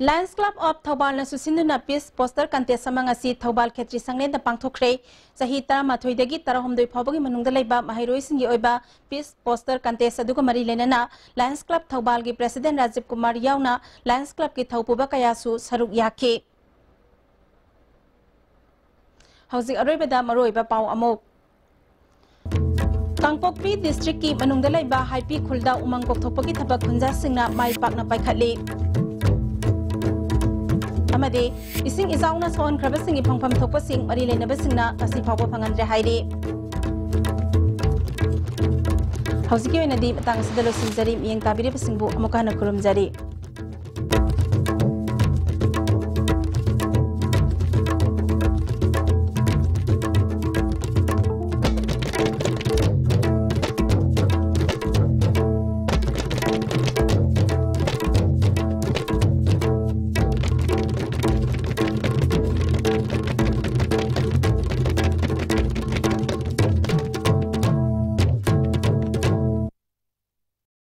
Lions Club of ꯊꯧꯕꯥꯜꯅꯁꯨ ꯁꯤꯟꯗꯨꯅ ꯄꯤꯁ ꯄꯣꯁꯇꯔ ꯀꯟꯇꯦꯁ ꯑꯃ ꯉꯁꯤ ꯊꯧꯕꯥꯜ ꯈꯦꯇ꯭ꯔꯤ ꯁꯪꯂꯦꯟꯗ ꯄꯥꯡꯊꯣꯛꯈ꯭ꯔꯦ꯫ ꯆꯍꯤ ꯇꯔꯥꯃꯥꯊꯣꯏꯗꯒꯤ ꯇꯔꯥꯍꯨꯝꯗꯣꯏ ꯐꯥꯎꯕꯒꯤ ꯃꯅꯨꯡꯗ ꯂꯩꯕ ꯃꯍꯩꯔꯣꯏꯁꯤꯡꯒꯤ ꯑꯣꯏꯕ ꯄꯤꯁ ꯄꯣꯁꯇꯔ ꯀꯟꯇꯦꯁ ꯑꯗꯨꯒ ꯃꯔꯤ ꯂꯩꯅꯅ Lions Club ꯊꯧꯕꯥꯜꯒꯤ president Rajiv Kumar ꯌꯥꯎꯅ Lions Clubꯀꯤ ꯊꯧꯄꯨꯕ ꯀꯌꯥꯁꯨ ꯁꯔꯨꯛ ꯌꯥꯈꯤ꯫ ꯍꯧꯖꯤꯛ ꯑꯔꯣꯏꯕꯗ ꯃꯔꯨꯑꯣꯏꯕ ꯄꯥꯎ ꯑꯃꯨꯛ꯫ ꯀꯥꯡꯄꯣꯛꯄꯤ ꯗꯤꯁꯇ꯭ꯔꯤꯛꯀꯤ ꯃꯅꯨꯡꯗ ꯂꯩꯕ ꯍꯥꯏꯄꯤ ꯈꯨꯜꯗ ꯎꯃꯪ ꯀꯣꯛꯊꯣꯛꯄꯒꯤ ꯊꯕꯛ ꯈꯨꯟꯖꯥꯁꯤꯡꯅ ꯃꯥꯏ ꯄꯥꯛꯅ ꯄꯥꯏꯈꯠꯂꯤ꯫ ꯑꯃꯗꯤ ꯏꯁꯤꯡ ꯏꯆꯥꯎꯅ ꯁꯣꯛꯍꯟꯈ꯭ꯔꯕꯁꯤꯡꯒꯤ ꯐꯪꯐꯝ ꯊꯣꯛꯄꯁꯤꯡ ꯃꯔꯤ ꯂꯩꯅꯕꯁꯤꯡꯅ ꯉꯁꯤ ꯐꯥꯎꯕ ꯐꯪꯍꯟꯗ꯭ꯔꯦ ꯍꯥꯏꯔꯤ꯫ ꯍꯧꯖꯤꯛꯀꯤ ꯑꯣꯏꯅꯗꯤ ꯃꯇꯥꯡ ꯑꯁꯤꯗ ꯂꯣꯏꯁꯤꯟꯖꯔꯤ꯫ ꯃꯤꯠꯌꯦꯡ ꯇꯥꯕꯤꯔꯤꯕꯁꯤꯡꯕꯨ ꯑꯃꯨꯛꯀ ꯍꯟꯅ ꯈꯨꯔꯨꯝꯖꯔꯤ꯫